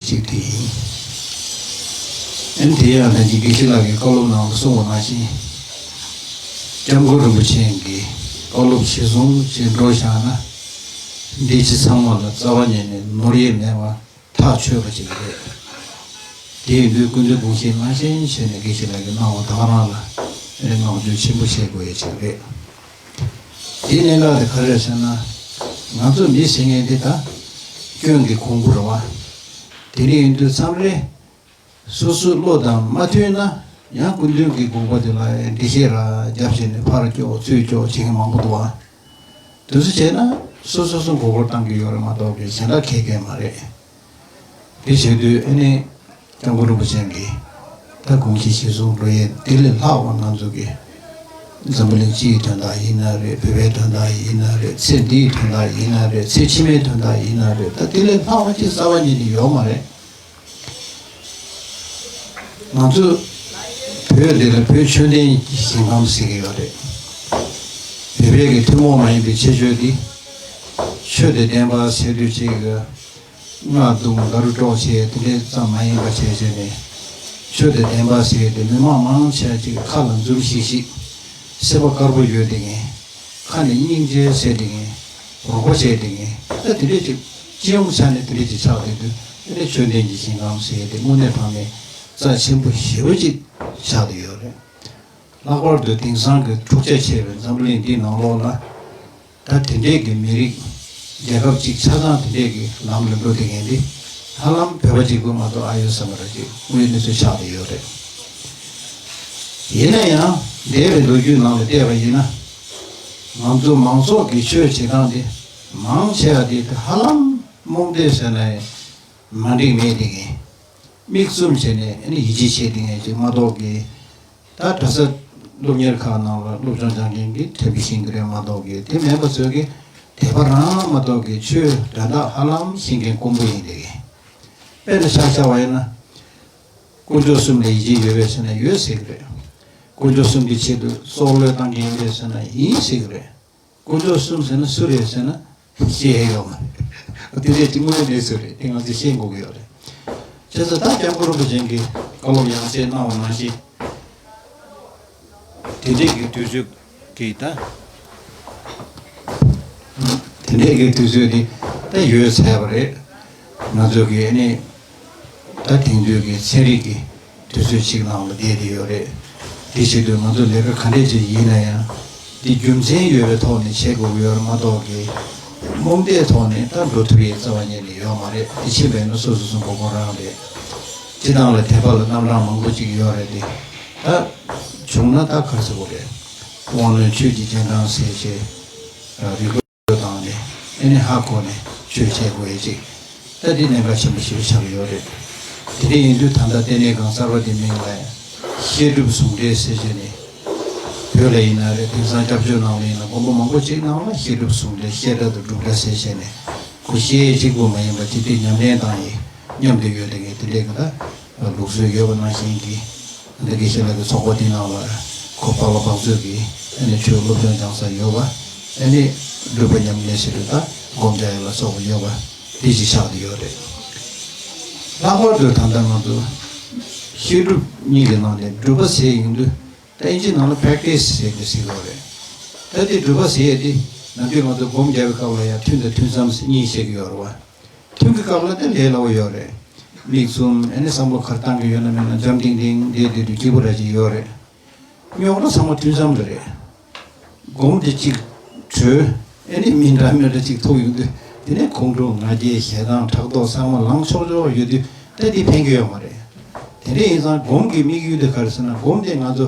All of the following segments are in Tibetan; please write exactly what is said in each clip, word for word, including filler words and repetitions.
གཅིག་དེ་ཡིན། ཨན་དེ་ཡང་ད་ཅི་དགེ་བཤེས་ལགས་ཀྱིས་བཀའ་སློབ་ནང་དུ་གསུངས་པ་ནང་བཞིན། སྐྱབས་མགོན་རིན་པོ་ཆེ་གིས་བཀའ་སློབ་གཞི་བཟུང་བྱས་འགྲོ་བཞག་ན། འདི་ཕྱི་ཚང་མ་ལ་རྩ་བ་ཉིད་ནས་ནོར་ཡས་མེད་པ་ཐག་ཆོད་པ་ཅིག་རེད། དེ་ཡིན་དུས་སྐུ་མདུན་དགོངས་བཞེས་ནང་བཞིན་བྱས་ནས་དགེ་བཤེས་ལགས་ཀྱིས་གནང་བ་ད་ག་རང་ལ་བསྔགས་བརྗོད་ཆེན་པོ་བྱེད་དགོས་ཡས་ཅིག་རེད། དེའི་གནད་འགག་དེ་ག་རེ་རེད་ཟེར་ན། ང་ཚོ་མི་ཟེར་མཁན་དེ་ད་སྐྱོན་གྱི་གོང་བུ་རེད་བ། དེ་འདྲ་ཡིན་དུས་མཚམས་རེ་སོ་སོའི་བློ་དང་མ་མཐུན་ན། ཡང་སྐུ་མདུན་གྱི་དགོངས་པ་དེ་ལ་འགྲེལ་བཤད་ར་རྒྱབ་བྱས་ནས་ཕར་སྐྱོག་ཚུར་སྐྱོག་བྱེད་མཁན་མང་པོ་འདུག་བ། དེ་ཚོ་བྱས་ན་སོ་སོ་སོ་མགོ་སྐོར་བཏང་གི་ཡོད་རེད་མ་གཏོགས་ཀྱི་གཞན་དག་གལ་གལ་མ་རེད། དེ་བྱེད་དུས་ཨ་ནི་སྐྱབས་མགོན་རིན་པོ་ཆེ་གིས་ད་དགོངས་གཞི་གཞིར་བཟུང་འགྲོ་ཡས་དེ་ལས་ལྷག་པ་ང་ཚོ་གི་འཛམ་བུ་གླིང་སྤྱིའི་དོན་དག་ཡིན་ན་རེད། བོད་པའི་དོན་དག་ཡིན་ན་རེད། ཚེ་འདིའི་དོན་དག་ཡིན་ན་རེད། ཚེ་ཕྱི་མའི་དོན་དག་ཡིན་ན་རེད། ད་དེ་ལས་ལྷག་པ་ཅིག་རྩ་བ་ཉིད་ནས་ཡོད་མ་རེད། ང་ཚོ་བོད་འདི་ལ་བོད་ཆོས་ལྡན་གྱི་ཞིང་ཁམས་ཟེར་གྱི་ཡོད་རེད། བོད་པའི་གི་ཐུན་མོང་མ་ཡིན་པའི་ཁྱད་ཆོས་འདི། ཆོས་དང་ལྡན་པ་ཟེར་དུས་ཅིག་གི་རྔ་རྡུང་དར་དཀྲོག་བྱས་དེ་འདྲས་ཙམ་མ་ཡིན་པ་བྱས་བྱས་ནས། ཆོས་དང་ལྡན་པ་ཟེར་དེ་མི་མང་མང་ཆེ་ཅིག་ཁ་ལ་འཛུམ་ཤིག་ཤིག་སེམས་པ་དཀར་པོ་ཡོད་དེ་ངས། ཁ་ནས་སྙིང་རྗེ་ཟེར་དེ་ངས། རོགས་པ་བྱས་དེ་ངས། ད་དེ་འདྲས་ཅིག་སྤྱི་ཡོངས་ཆ་ནས་དེ་འདྲས་ཅིག་ཆགས་བསྡད་དུས། དེ་འདྲས་ཆོས་ལྡན་གྱི་ཞིང་ཁམས་ཟེར་དེ་དངོས་གནས་དྲང་གནས་རྩ་ཆེན་པོ་ཞེ་པོ་ཅིག་ཆགས་བསྡད་ཡོད་རེད། ལྷག་པར་དུ་དེང་སང་གི་འཁྲུག་ཆ་ཆེ་བའི་འཛམ་བུ་གླིང་འདིའི་ནང་ལོགས་ལ། ད་དེ་འདྲས་ཀྱི་མི་རིགས་རྒྱལ་ཁབ་ཅིག་ཆ་ཚང་དེ་འདྲས་ཀྱི་ལམ་ལ་འགྲོ་བསྡད་མཁན་འདི་ཧ་ལམ་བོད་པ་གཅིག་པུ་མ་གཏོགས་ཨ་ཡོད་ས་མ་རེད། ཅིག་དངོས་གནས་ཚུལ་ཆགས་བསྡད་ཡོད་རེད། ཡིན་ན་ཡང་འདས་པའི་ལོ་རྒྱུས་ནང་ལ་བལྟས་པ་ཡིན་ན། ང་ཚོ་མང་ཚོགས་ཀྱི་ཆོས་བྱེད་སྟངས་འདི་མང་ཆེ་བ་འདི་ཧ་ལམ་རྨོངས་དད་ཟེར་ན་ཡང་མ་འགྲིག་མེད་དེ་གི། མིག་བཙུམ་བྱས་ནས་ཨ་ནི་ཡིད་ཆེས་བྱེད་དེ་ངས་ཅིག་མ་གཏོགས་ཀྱི། ད་གྲྭ་ས་སློབ་གཉེར་ཁག་ནང་ལ་སློབ་སྦྱོང་སྦྱང་མཁན་གྱི་དེ་འདྲས་ཤིག་རེད་མ་གཏོགས་ཀྱི། དེ་མིན་པ་ཚོས་ཀྱི་དད་པ་རང་མ་གཏོགས་ཀྱི་ཆོས་དོན་དག་ཧ་ལམ་ཤེས་མཁན་དཀོན་པོ་ཡིན་དེ་གི། དཔེར་ན་ཆ་བཞག་པ་ཡིན་ན། དཀོན་མཆོག་གསུམ་ལ་ཡིད་ཆེས་ཡོད་པས་ཟེར་ན་ཡོད་ཟེར་གི་རེད། དཀོན་མཆོག་གསུམ་གྱི་ཆེད་དུ་སྲོག་བློས་བཏང་གི་ཡིན་པས་ཟེར་ན་ཡིན་ཟེར་གི་རེད། དཀོན་མཆོག་གསུམ་ཟེར་ན་སུ་རེད་ཟེར་ན་ཤེས་ཡ་ཡོད་མ་རེད། དེ་འདྲས་དངོས་གནས་སུ་རེད། དེ་ང་ཚོས་ཤེས་དགོས་ཀྱི་ཡོད་རེད། བྱས་ཙང་ད་སྐྱབས་མགོན་རིན་པོ་ཆེ་གིས་བཀའ་སློབ་ཡང་སེ་གནང་བ་ནང་བཞིན། དེ་འདྲས་ཀྱི་དུས་ཚོད་ཀྱི་ད། དེ་འདྲས་ཀྱི་དུས་ཚོད་འདི་ད་ཡོལ་ཚར་བ་རེད། ང་ཚོ་གི་ཨ་ནི་ད་དེང་དུས་ཀྱི་ཚན་རིག་གི་དུས་ཚོད་ཅིག་ནང་ལ་བསྡད་དེ་ཡོད་རེད། དེ་བྱེད་དུས་ང་ཚོ་ལས་ཀ་ག་འདྲས་ཅིག་ཡིན་ན་ཡང་། འདི་རྒྱུ་མཚན་ཡོད་པའི་ཐོག་ནས་བྱེད་དགོས་ཀྱི་ཡོད་རེད་མ་གཏོགས་ཀྱི། རྨོངས་དད་ཐོག་ནས་ད་འགྲོ་ཐུབ་ཡས་རྩ་བ་ཉིད་ནས་ཡོད་མ་རེད། དེ་ཕྱིན་པ་ཡིན་ན་སོ་སོ་སོ་མགོ་སྐོར་རང་རེད། སྤྱི་བཏང་ལ་དད་པ་ལ་རྣམ་གྲངས་མང་པོ་ཅིག་ཡོད་རེད་དེ། ད་བྱུང་ན་ད་ག་རེ་ཟེར་དགོས་རེད། དབང་རྣོན་ཆོས་ཀྱི་རྗེས་འབྲང་ཟེར་བྱས། རིག་པ་བཏང་ནས་ཨ་ནི་ཧ་གོ་ནས་ཆོས་བྱེད་དགོས་ཡས་ཅིག་ད་འདི་གནད་འགག་ཆེན་པོ་ཞིག་ཆགས་ཡོད་རེད། དེ་འདྲ་ཡིན་དུས་ད་ལྟ་ལྟེ་གནས་ཁང་གསར་པ་འདི་མིང་ལ་བཤད་སྒྲུབ་ཟུང་འབྲེལ་ཟེར་བྱས་ནས། བོད་ལ་ཡིན་ན་རེད། དེང་སང་སྐྱབས་བཅོལ་ནང་ལ་ཡིན་ན་དགོན་པ་མང་པོ་ཅིག་ནང་ལ་བཤད་སྒྲུབ་ཟུང་འབྲེལ་བཤད་གྲྭ་དང་སྒྲུབ་གྲྭ་ཟེར་བྱས་ནས། ཁོ་བཤད་ཡས་གཅིག་པུ་མ་ཡིན་པར་ཅི་སྟེ་ཉམས་ལེན་བཏང་ཡས་མཉམ་དུ་ཡོད་དེ་གི་དེ་འདྲའི་གི་ད་ལུགས་སྲོལ་ཡོད་པ་ནང་བཞིན་གྱི། ད་དགེ་བཤེས་ལགས་ཀྱི་ཚོགས་པ་འདི་ནང་ལ་ཁོ་པཱ་ལགས་བང་མཛོད་ཀྱི་ཨ་ནི་ཆོས་སློབ་སྦྱོང་སྦྱང་ས་ཡོད་པ། ཨ་ནི་སྒྲུབ་པ་ཉམས་ལེན་བྱེད་དུས་ད་སྒོམ་རྒྱག་ཡ་ལ་སོགས་པ་ཡོད་པ་འདི་ཅིག་ཆགས་བསྡད་ཡོད་རེད། ལྷག་པར་དུ་ད་ལྟ་ང་ཚོ་བཤད་སྒྲུབ་གཉིས་ཀྱི་ནང་ནས་སྒྲུབ་པ་ཟེར་ཡོང་དུས། ད་ཨིན་ཇི་ནང་ལ་པེ་རེག་ཊི་སི་ཟེར་ནས་ཟེར་གྱི་ཡོད་རེད། ད་དེ་སྒྲུབ་པ་ཟེར་ཡས་དེ་ནམ་རྒྱུན་ང་ཚོ་སྒོམ་རྒྱག་པའི་སྐབས་ལ་ཡང་ཐུན་དང་ཐུན་མཚམས་ཟེར་གཉིས་བཤད་ཀྱི་ཡོད་རེད་བ། ཐུན་གྱི་སྐབས་ལ་དེ་ལས་སླ་པོ་ཡོད་རེད། མིག་བཙུམ་ཨ་ནི་བསམ་བློ་ག་རེ་བཏང་གི་ཡོད་ན་མེད་ན་འཇམ་ཐིང་ཐིང་བསྡད་བསྡད་དུས་སྐྱིད་པོ་ར་ཅིག་ཡོད་རེད། རྙོག་དྲ་ཚང་མ་ཐུན་མཚམས་ལ་རེད། སྒོམ་དེ་གཅིག་གྲོལ། ཨ་ནི་མི་འདྲ་མི་འདྲ་གཅིག་ཐུག་ཡོང་དུས་དེ་ནས་ཁོང་ཁྲོ་ང་རྒྱལ་ཞེ་སྡང་ཕྲག་དོག་ཚང་མ་ལངས་ཆོག་ཆོག་ཡོད་དུས་ད་དེ་ཕན་གྱི་ཡོད་མ་རེད། དེ་འདྲ་ཡིན་ཙང་སྒོམ་གྱི་དམིགས་ཡུལ་དེ་ག་རེ་ཟེར་ན། སྒོམ་དེ་ང་ཚོ་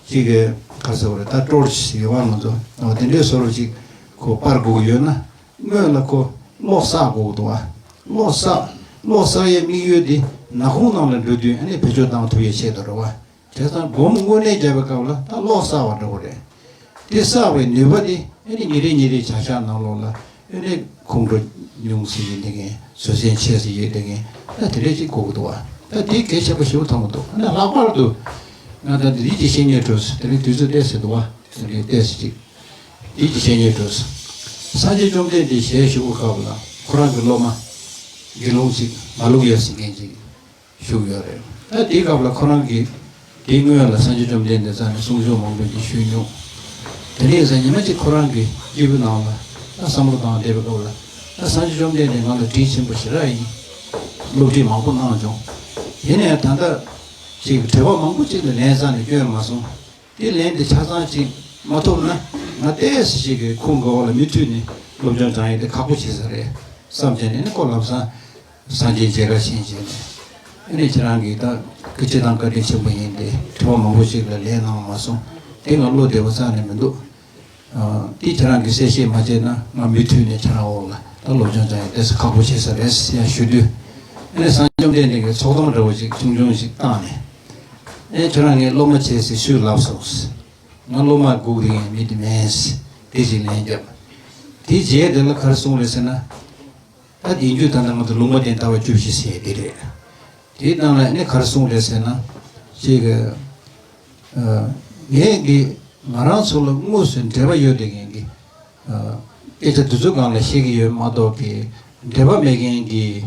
གཅིག་གི་ག་རེ་ཟེར་བ་རེད། ད་ཊོར་ཆི་ཡོད་པ་ང་ཚོ་འོ་དེ་འདྲའི་བཟོ་འདྲ་ཅིག་ཁོ་སྤར་དགོས་ཀྱི་ཡོད་ན། སྔོན་ལ་ཁོ་གློག་བསགས་དགོས་འདུག་བ། གློག་བསགས། གློག་བསགས་ཡའི་དམིགས་ཡུལ་དེ་ནག་ཁུང་ནང་ལ་འགྲོ་དུས་ཨ་ནི་བེད་སྤྱོད་བཏང་ཐུབ་ཡའི་ཆེད་དུ་རེད་བ། བྱས་ཙང་སྒོམ་དངོས་གནས་བརྒྱབ་པའི་སྐབས་ལ་ད་གློག་བསགས་པ་འདྲ་བོ་རེད། དེ་བསགས་པའི་ནུས་པ་དེ་ཨ་ནི་ཉིན་རེ་ཉིན་རེ་བྱ་གཞག་ནང་ལོགས་ལ་ཨ་ནི་ཁོང་ཁྲོ་ཉུང་ཟེར་ཡིན་དེ་ངན། བཟོད་བསྲན་ཆེ་ཟེར་ཡིན་དེ་ངན། ད་དེ་འདྲས་ཅིག་དགོས་ཀྱི་འདུག་བ། ད་དེ་གལ་ཆེན་པོ་ཞེ་པོ་མཐོང་གི་འདུག་ཨ་ནི་ལྷག་པར་དུ་ང་ད་འདི་ཡིད་ཀྱི་བཤེས་གཉེན་གྲོས་དེ་རིང་དུས་ཚོད་ཏོག་ཙམ་འདུག་བ། དེ་རིང་ཏོག་ཙམ་ཅིག་ཡིད་ཀྱི་བཤེས་གཉེན་གྲོས། སངས་རྒྱས་བཅོམ་ལྡན་འདས་ཞལ་བཞུགས་པའི་སྐབས་ལ་ཁོ་རང་གི་སློབ་མ། དགེ་སློང་ཅིག་མ་ལུག་ཡ་ཟེར་མཁན་ཅིག་བཞུགས་ཡོད་རེད། ད་དེའི་སྐབས་ལ་ཁོ་རང་གིས་དེའི་སྔོན་ལ་སངས་རྒྱས་བཅོམ་ལྡན་འདས་རྩ་ནས་གསུང་ཆོས་མང་པོ་ཅིག་ཞུས་མྱོང་། དེ་ནས་ས་ཉི་མ་གཅིག་ཁོ་རང་གི་སྐྱེས་བུ་ནང་ལ་ད་བསམ་བློ་བཏང་བསྡད་པའི་སྐབས་ལ། ད་སངས་རྒྱས་བཅོམ་ལྡན་འདས་ང་ལ་དྲིན་ཆེན་པོ་ཞེ་དྲག་ཡིན། སློབ་ཁྲིད་མང་པོ་གནང་བྱུང་། ཡིན་ནའི་ད་ལྟ་ཅིག་དྲི་བ་མང་པོ་ཅིག་ལ་ལན་རྩ་ནས་སྐྱོན་མ་སོང་། དེ་ལན་དེ་ཆ་ཚང་ཅིག་མ་ཐོབ་ན། ང་ཏོག་ཙམ་ཞིག་གི་ཁུངས་འགའ་བ་ལ་མུ་མཐུད་ནས་སློབ་སྦྱོང་སྦྱང་ཡས་དེ་ཁག་པོ་ཆེ་ས་རེད་བསམ་བྱས་ནས་ནི། ཁོ་ལམ་སང་སངས་རྒྱས་མཇལ་ཁ་ཕྱིན་བྱས་ནས། ཨ་ནི་ཁྱེད་རང་གིས་ད་སྐུ་ཚེ་དང་བཀའ་དྲིན་ཆེན་པོ་ཡིན་ཏེ། དྲི་བ་མང་པོ་ཞིག་ལ་ལན་གནང་མ་སོང་། དེ་ང་བློ་བདེ་པོ་རྩ་ནས་མི་འདུག། ཨ། དེ་ཁྱེད་རང་གིས་གསལ་བཤད་མ་བྱས་ན། ང་མུ་མཐུད་ནས་ཁྱེད་རང་འོག་ལ་ད་སློབ་སྦྱོང་སྦྱང་ཡས་དེ་ཁག་པོ་ཆེ་ས་རེད་ཟེར་ཡང་ཞུ་དུས། ཨ་ནི་སངས་རྒྱས་བཅོམ་ལྡན་འདས་ཀྱིས་ཚོགས་གཏམ་འདྲ་བོ་ཅིག་ཆུང་ཆུང་ཞིག་བཏང་ནས། ཨེ། ཁྱེད་རང་ངའི་སློབ་མ་བྱེད་ཟེར་སུས་ལབ་སོང་། ང་སློབ་མ་སྒུག་བསྡད་མཁན་མི་དེ་མིན། དེ་ཅིག་ལན་བརྒྱབ། དེའི་རྗེས་དེ་ལ་ག་རེ་གསུངས་རེད་ཟེར་ན། ད་དེ་རྒྱུ་ད་ལྟ་ང་ཚོ་ལུང་པ་བསྟན་ལྟ་བ་བཅུ་བཞི་ཟེར་དེ་རེད། དེའི་ནང་ལ་ནི་ག་རེ་གསུངས་རེད་ཟེར་ན། ཅིག་གི། ཨ། ངས་ཀྱིས་ང་རང་ཚོ་ལ་དངོས་སུ་འབྲེལ་བ་ཡོད་བསྡད་མཁན་གྱི། ཨ། སྐད་ཆ་དེ་ཚོ་སྒང་ལ་བཤད་ཀྱི་ཡོད་མ་གཏོགས་ཀྱི། འབྲེལ་བ་མེད་མཁན་གྱི།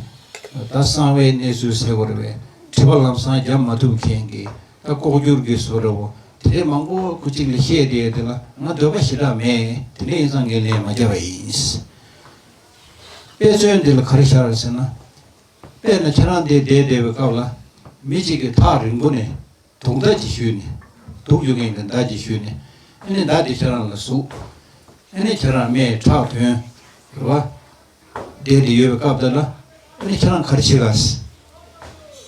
ད་གསང་བའི་གནས་ཚུལ་ཟེར་དགོས་རེད་པས། དྲི་བ་ལམ་སང་རྒྱབ་མ་ཐུབ་མཁན་གྱི། ད་ལྐོག་གྱུར་གྱི་བཟོ་འདྲ་བོ་དེ་འདྲའི་མང་པོ་ཁོ་གཅིག་ལ་བཤད་བསྡད་ཡོད་དེ་ལ་ང་འདོད་པ་ཞེ་དྲག་མེད། དེ་འདྲ་ཡིན་ཙང་ངས་ལན་མ་བརྒྱབ་པ་ཡིན། དཔེ་མཚོན་འདི་ལ་ག་རེ་ཤར་ཟེར་ན། དཔེར་ན་ཁྱེད་རང་འདིར་བསྡད་བསྡད་པའི་སྐབས་ལ། མི་གཅིག་གིས་ཐག་རིང་པོ་ནས་དུག་མདའ་ཅིག་གཞུས་ནས། དུག་གཞུ་མཁན་གྱི་མདའ་ཅིག་གཞུས་ནས། ཨ་ནི་མདའ་དེ་ཁྱེད་རང་ལ་ཟུག། ཨ་ནི་ཁྱེད་རང་རྨས་ཁྲག་ཐོན། རེད་བ། བསྡད་དེ་ཡོད་པའི་སྐབས་དེ་ལ། ཨ་ནི་ཁྱེད་རང་ག་རེ་བྱེད་ག་ཟེར།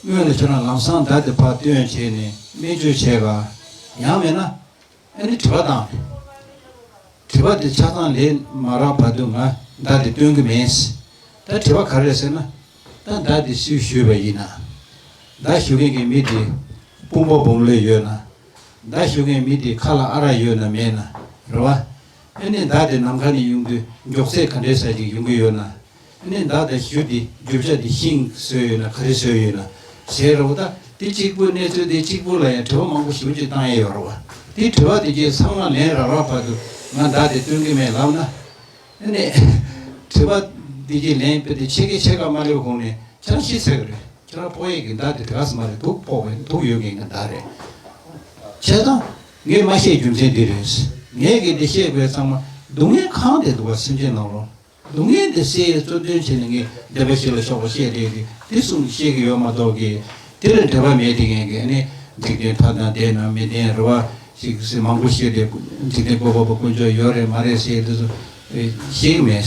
སྔོན་ལ་ཁྱེད་རང་ལམ་སང་མདའ་དེ་ཕར་བཏོན་བྱས་ནས་སྨན་བཅོས་བྱས་ག། ཡང་མིན་ན། ཨ་ནི་དྲི་བ་བཏང་། དྲི་བ་དེ་ཆ་ཚང་ལན་མ་རག་བར་དུ་ང་མདའ་དེ་སྟོན་གྱི་མེད། ད་དྲི་བ་ག་རེ་རེད་ཟེར་ན། ད་མདའ་དེ་སུས་གཞུས་པ་ཡིན་ན། མདའ་གཞུ་མཁན་གྱི་མི་དེ་དཔུང་པ་སྦོམ་ལོས་ཡོད་ན། མདའ་གཞུ་མཁན་མི་དེ་ཁ་ལ་ཨ་རག་ཡོད་ན་མེད་ན། རེད་བ། ཨ་ནི་མདའ་དེ་ནམ་མཁའ་ནས་ཡོང་དུས་མགྱོགས་ཚད་ག་འདྲའི་ས་ཅིག་ཡོང་གི་ཡོད་ན། ཨ་ནི་མདའ་དང་གཞུ་དེ་རྒྱུ་ཆ་དེ་ཤིང་བཟོས་ཡོད་ན་ག་རེ་བཟོས་ཡོད་ན་ཟེར་རོ། ད་དེ་གཅིག་པུ་གནས་ཚུལ་དེ་གཅིག་པུ་ལ་ཡང་དྲི་བ་མང་པོ་ཞེ་པོ་ཅིག་བཏང་ཡས་ཡོད་རེད་བ། དེ་དྲི་བ་དེ་གྱད་ཚང་མ་ལན་རག་རག་བར་དུ་ང་མདའ་དེ་སྟོན་གྱི་མེད་ལབ་ན། ཨ་ནི་དྲི་བ་དེ་གྱད་ལན་དཔེ་དེ་ཕྱེད་ཀ་ཕྱེད་ཀ་མ་སླེབས་གོང་ནས་ཁྱེད་རང་ཤི་ཚར་གི་རེད། ཁྱེད་རང་ཕོག་ཡས་ཀྱི་མདའ་དེ་དེ་ག་ས་མ་རེད། དུག་ཕོག་པའི་དུག་ཡོད་མཁན་གྱི་མདའ་རེད། བྱས་ཙང་ངས་མ་བཤད་རྒྱུ་མཚན་འདི་རེད། ངས་ཀྱི་འདི་བཤད་དགོས་ཚང་མ་སྡུག་བསྔལ་གང་དེ་འདུག་བ། སེམས་ཅན་ནང་ལོགས། སྡུག་བསྔལ་དེ་སེལ་གཙོ་དོན་བྱས་ནས་ངས་བདེ་བ་ཞིག་ལ་ཕྱོགས་པ་བཤད་བསྡད་དེ། དེ་གསུམ་བཤད་ཀྱི་ཡོད་མ་གཏོགས་ཀྱི། དེ་ལ་འབྲེལ་བ་མེད་དེ་ངས་ཀྱི་ནི་འཇིག་རྟེན་ཐ་དང་བདེ་ན་མི་བདེན་རེད་བ་ཞིག་ཟེར་མང་པོ་བཤད་དེ། འཇིག་རྟེན་བཀོད་པ་པོ་དཀོན་མཆོག་ཡོད་རེད་མ་རེད་ཟེར་དེ་ཚོ་བཤད་ཀྱི་མེད།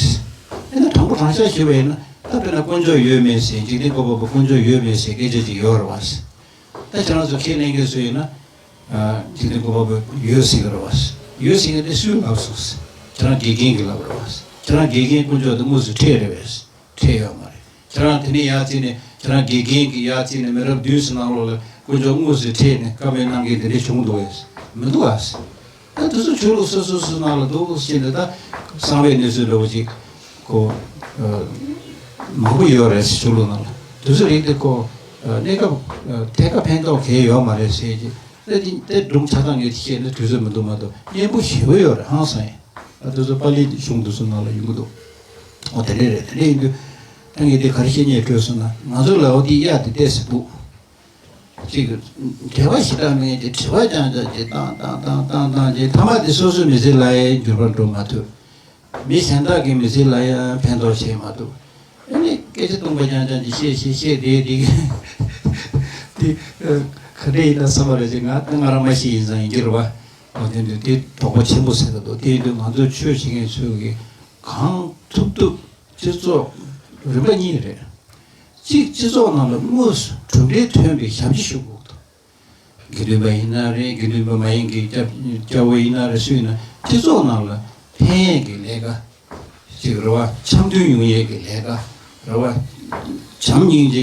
ཨེ་ན་དྲང་པོ་དྲང་བཞག་ཞུས་པ་ཡིན་ན། ད་དཔེར་ན་དཀོན་མཆོག་ཡོད་མེད་ཟེར། འཇིག་རྟེན་བཀོད་པ་པོ་དཀོན་མཆོག་ཡོད་མེད་ཟེར་སྐད་ཆ་ཅིག་ཡོད་རེད་བ། ད་ཁྱེད་རང་ཚོ་ཁས་ལེན་མཁན་ཚོ་ཡིན་ན། ཨ། འཇིག་རྟེན་བཀོད་པ་པོ་ཡོད་ཟེར་གྱི་རེད་བ། ཡོད་ཟེར་མཁན་དེ་སུས་ལབ་སོང་ཟེར། ཁྱེད་རང་དགེ་རྒན་གྱིས་ལབ་རེད་བ། ཁྱེད་རང་དགེ་རྒན་དཀོན་མཆོག་དེ་དངོས་སུ་འཕྲད་རེད་བས། འཕྲད་ཡོད་མ་རེད། ཁྱེད་རང་དེ་ནས་ཡར་བརྩིས་ནས། ཁྱེད་རང་དགེ་རྒན་གྱིས་ཡར་བརྩིས་ནས་མི་རབས་བདུན་ཙམ་ནང་ལོགས་ལ་དཀོན་མཆོག་དངོས་སུ་འཕྲད་ནས་བཀའ་མོལ་གནང་མཁན་དེ་འདྲ་བྱུང་འདུག་བས། མི་འདུག་བ། ད་དེ་ཚོ་ཆོས་ལུགས་སོ་སོ་སོ་ནང་ལ་འདུག་ཟེར་ནས། ད་གསང་བའི་གནས་ཚུལ་འདྲ་བོ་ཅིག་ཁོ། ཨ། མང་པོ་ཡོད་རེད་ཟེར། ཆོས་ལུགས་ནང་ལ་དེ་ཚོ་རིགས་དེ་ཁོ། ཨ། གནས་སྐབས། ཨ། ཐད་ཀར་ཕན་ཐོགས་གང་ཡང་ཡོད་མ་རེད་ཟེར་གྱི། ད་དེ་དེ་སྒྲུང་ཆ་ཚང་ངས་བཤད་ན་དུས་ཚོད་མི་འདུག་མ་གཏོགས་སྙན་པོ་ཞེ་པོ་ཡོད་རེད། ཧང་སང་ཡིན། ཨ། དེ་ཚོ་པཱ་ལིའི་གཞུང་དེ་ཚོ་ནང་ལ་ཡོང་གི་འདུག། འོ། དེ་འདྲ་རེད། དེ་འདྲ་ཡིན་དུས་ད་ངས་དེ་ག་རེ་བཤད་སྙིང་བྲོ་སོང་ན། ང་ཚོ་ལ་འོ་དེ་གཡག་དེ་བལྟས་ཟེར་འདུག། ཅིག་འབྲེལ་བ་ཞེ་དྲག་མེད་དེ། དྲི་བ་རྐྱང་རྐྱང་ཅིག་བཏང་བཏང་བཏང་བཏང་བཏང་ཅིག། མཐའ་མ་དེ་སོ་སོའི་མི་ཚེ་ལ་ཡང་འགྱུར་བ་འགྲོ་མ་ཐུབ། མི་གཞན་དག་གི་མི་ཚེ་ལ་ཡང་ཕན་ཐོགས་བྱེད་མ་ཐུབ། ཨ་ནི་སྐད་ཆ་སྟོང་པ་རྐྱང་རྐྱང་ཅིག་བཤད་བཤད་བཤད་བསྡད་དེ། དེ་ག་འདྲ་ཡིན་ན་བསམ་པ་རེད་ཅེ། ང་ང་རང་མ་ཤི་ཡིན་ཙང་ཡིན་གྱི་རེད་བ། འོ། དེ་འདུག། དེ་དོགས་པ་ཆེན་པོ་ཟེར་གི་འདུག། དེ་ཡིན་དུས་ང་ཚོ་ཆོས་བྱེད་མཁན་ཚོས་ཀྱིས་གང་ཐུབ་ཐུབ་སྤྱི་ཚོགས་རིམ་པ་གཉིས་རེད། གཅིག་སྤྱི་ཚོགས་ནང་ལ་དངོས་སུ་གྲུབ་འབྲས་ཐོན་པའི་ཞབས་ཕྱི་ཞུ་དགོས་འདུག། དགེ་འདུན་པ་ཡིན་ན་རེད། དགེ་འདུན་པ་མ་ཡིན་གྱི་སྐྱ་སྐྱ་བོ་ཡིན་ན་རེད། སུ་ཡིན་ན་སྤྱི་ཚོགས་ནང་ལ་ཕན་ཡས་ཀྱི་ལས་ཀ་ཅིག་རེད་བ། འཆམ་མཐུན་ཡོང་ཡས་ཀྱི་ལས་ཀ་རེད་བ། བྱམས་སྙིང་རྗེ་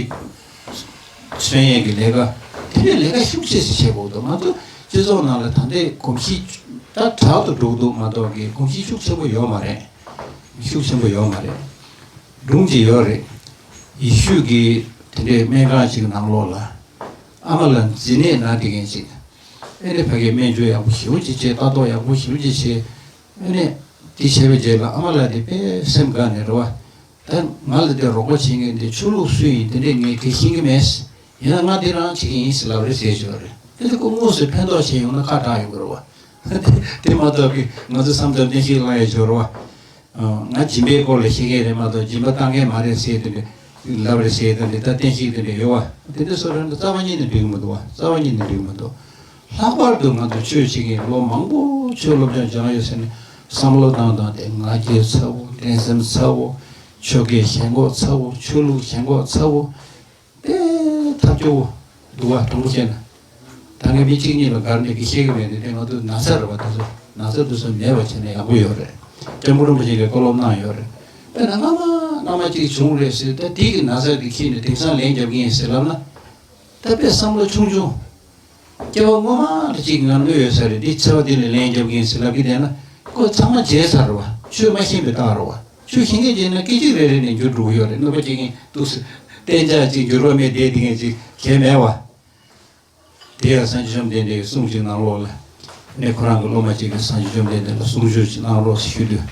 མཚོན་ཡས་ཀྱི་ལས་ཀ། དེ་འདྲའི་ལས་ཀ་ཤུགས་ཆེ་ཙམ་བྱེད་དགོས་འདུག། ང་ཚོ་སྤྱི་ཚོགས་ནང་ལ་ད་ལྟའི་གོམས་གཤིས་ད་དྲག་ཏུ་འགྲོ་གི་འདུག་མ་གཏོགས་ཀྱི་གོམས་གཤིས་ཤུགས་ཆེན་པོ་ཡོད་མ་རེད། ཤུགས་ཆེན་པོ་ཡོད་མ་རེད། སྒྲུང་ཅིག་ཡོད་རེད། ཡེ་ཤུ་གི་དེ་འདྲའི་སྨན་ཁང་ཅིག་ནང་ལོགས་ལ། ཨ་མ་ལ་མཛེ་ནད་ན་བསྡད་མཁན་ཅིག། ཨེ་ནས་ཕ་གིའི་སྨན་བཅོས་ཡག་པོ་ཞེ་པོ་ཅིག་བྱས། ལྟ་རྟོག་ཡག་པོ་ཞེ་པོ་ཅིག་བྱས། ཨེ་ནས་དེ་བྱས་པའི་རྗེས་ལ་ཨ་མ་ལགས་དེ་དཔེ་སེམས་དགའ་ནས་རེད་བ། ད་ ད་ང་ལ་དེ་རོགས་པ་བྱེད་མཁན་དེ་ཆོས་ལུགས་སུ་ཡིན་དེ་འདྲས་ངས་གལ་ཤེས་ཀྱི་མེད། ཡིན་ན་ང་དེ་རང་བྱེད་ཀྱི་ཡིན་ཟེར་ལབ་རེས་བྱས་ཆོག་རེད། དེ་ལྟ་ཁོ་དངོས་སུ་ཕན་ཐོགས་བྱས་ཡོང་ན་ཁ་གྲག་ཡོང་གི་རེད་བ། དེ་མ་གཏོགས་ཀྱི་ང་ཚོ་བསམ་ཙམ་བསྟན་བཤིག་བསླང་ཡས་ཆོག་རེད་བ། ང་སྦྱིན་པའི་སྐོར་ལ་བཤད་མཁན་རེད་མ་གཏོགས་སྦྱིན་པ་བཏང་མཁན་མ་རེད་ཟེར་དེ་འདྲས་ལབ་རེས་བྱས་དེ་འདྲས་ད་བསྟན་བཤིག་དེ་འདྲས་ཡོད་བ། དེ་འདྲས་སོ་རེད་ན་རྩ་བ་ཉིད་ནས་འགྲིག་གི་མི་འདུག་བ། རྩ་བ་ཉིད་ནས་འགྲིག་གི་མི་འདུག་ལྷག་པར་དུ་ང་ཚོ་ཆོས་བྱེད་མཁན་ལོ་མང་པོ་ཆོས་སློབ་སྦྱོང་སྦྱངས་ཡོད་ཟེར་ནས་བསམ་བློ་བཏང་བཏང་སྟེ་ང་རྒྱལ་ཚ་བོ། འགྲན་སེམས་ཚ་བོ། ཆོས་སྐད་ཞེན་ཁོག་ཚ་བོ། ཆོས་ལུགས་ཞེན་ཁོག་ཚ་བོ། དེ་ཐབས་སྐྱོ་བོ་འདུག་བ། དྲང་པོ་བཤད་ན། ད་ངས་མི་གཅིག་གཉིས་ལ་དགར་ནས་ཀྱི་བཤད་ཀྱི་མེད་དེ། དེ་ང་ཚོ་ན་ཚ་རེད་བ། དེ་ཚོ་ན་ཚ་དེ་ཚོ་མེད་པ་བྱས་ན་ཡག་པོ་ཡོད་རེད། སྐྱབས་མགོན་རིན་པོ་ཆེ་གིས་བཀའ་སློབ་གནང་ཡོད་རེད། དཔེར་ན་སྔ་མ་སྔ་མ་གཅིག་བྱུང་རེད་ཟེར། ད་དེ་གི་ན་ཚ་དེ་ཁྱེར་ནས་དེང་སང་ལན་རྒྱབ་ཀྱི་ཡིན་ཟེར་ལབ་ན། ད་དཔེ་བསམ་བློ་ཆུང་ཆུང་། སྐྱེ་བ་སྔོན་མ་ལ་གཅིག་ང་གནོད་ཡོད་ས་རེད། འདི་འཚེ་བ་འདི་ལ་ལན་རྒྱབ་ཀྱི་ཡིན་ཟེར་ལབ་ཀྱི་བསྡད་ན། ཁོ་ཚང་མ་བརྗེད་ཚར་རེད་བ། ཆོས་མ་ཤེས་པའི་རྟགས་རེད་བ། ཆོས་ཤེས་མཁན་བྱས་ན་སྐད་ཅིག་རེ་རེ་ནས་འགྱུར་འགྲོ་གི་ཡོད་རེད། གནོད་པ་བྱེད་མཁན་འདུག་ཟེར། གཏན་འཇགས་ཅིག་འགྱུར་བ་མེད་བསྡད་དེ་མཁན་ཅིག་གལ་མེད་བ། དེ་ཡང་སངས་རྒྱས་བཅོམ་ལྡན་འདས་ཀྱི་གསུང་ཅིག་ནང་ལོགས་ལ། ནས་ཁོ་རང་གི་སློབ་མ་ཅིག་གིས་སངས་རྒྱས་བཅོམ་ལྡན་འདས་ལ་གསུང་ཆོས་ཅིག་གནང་རོགས་ཞུས་དུས།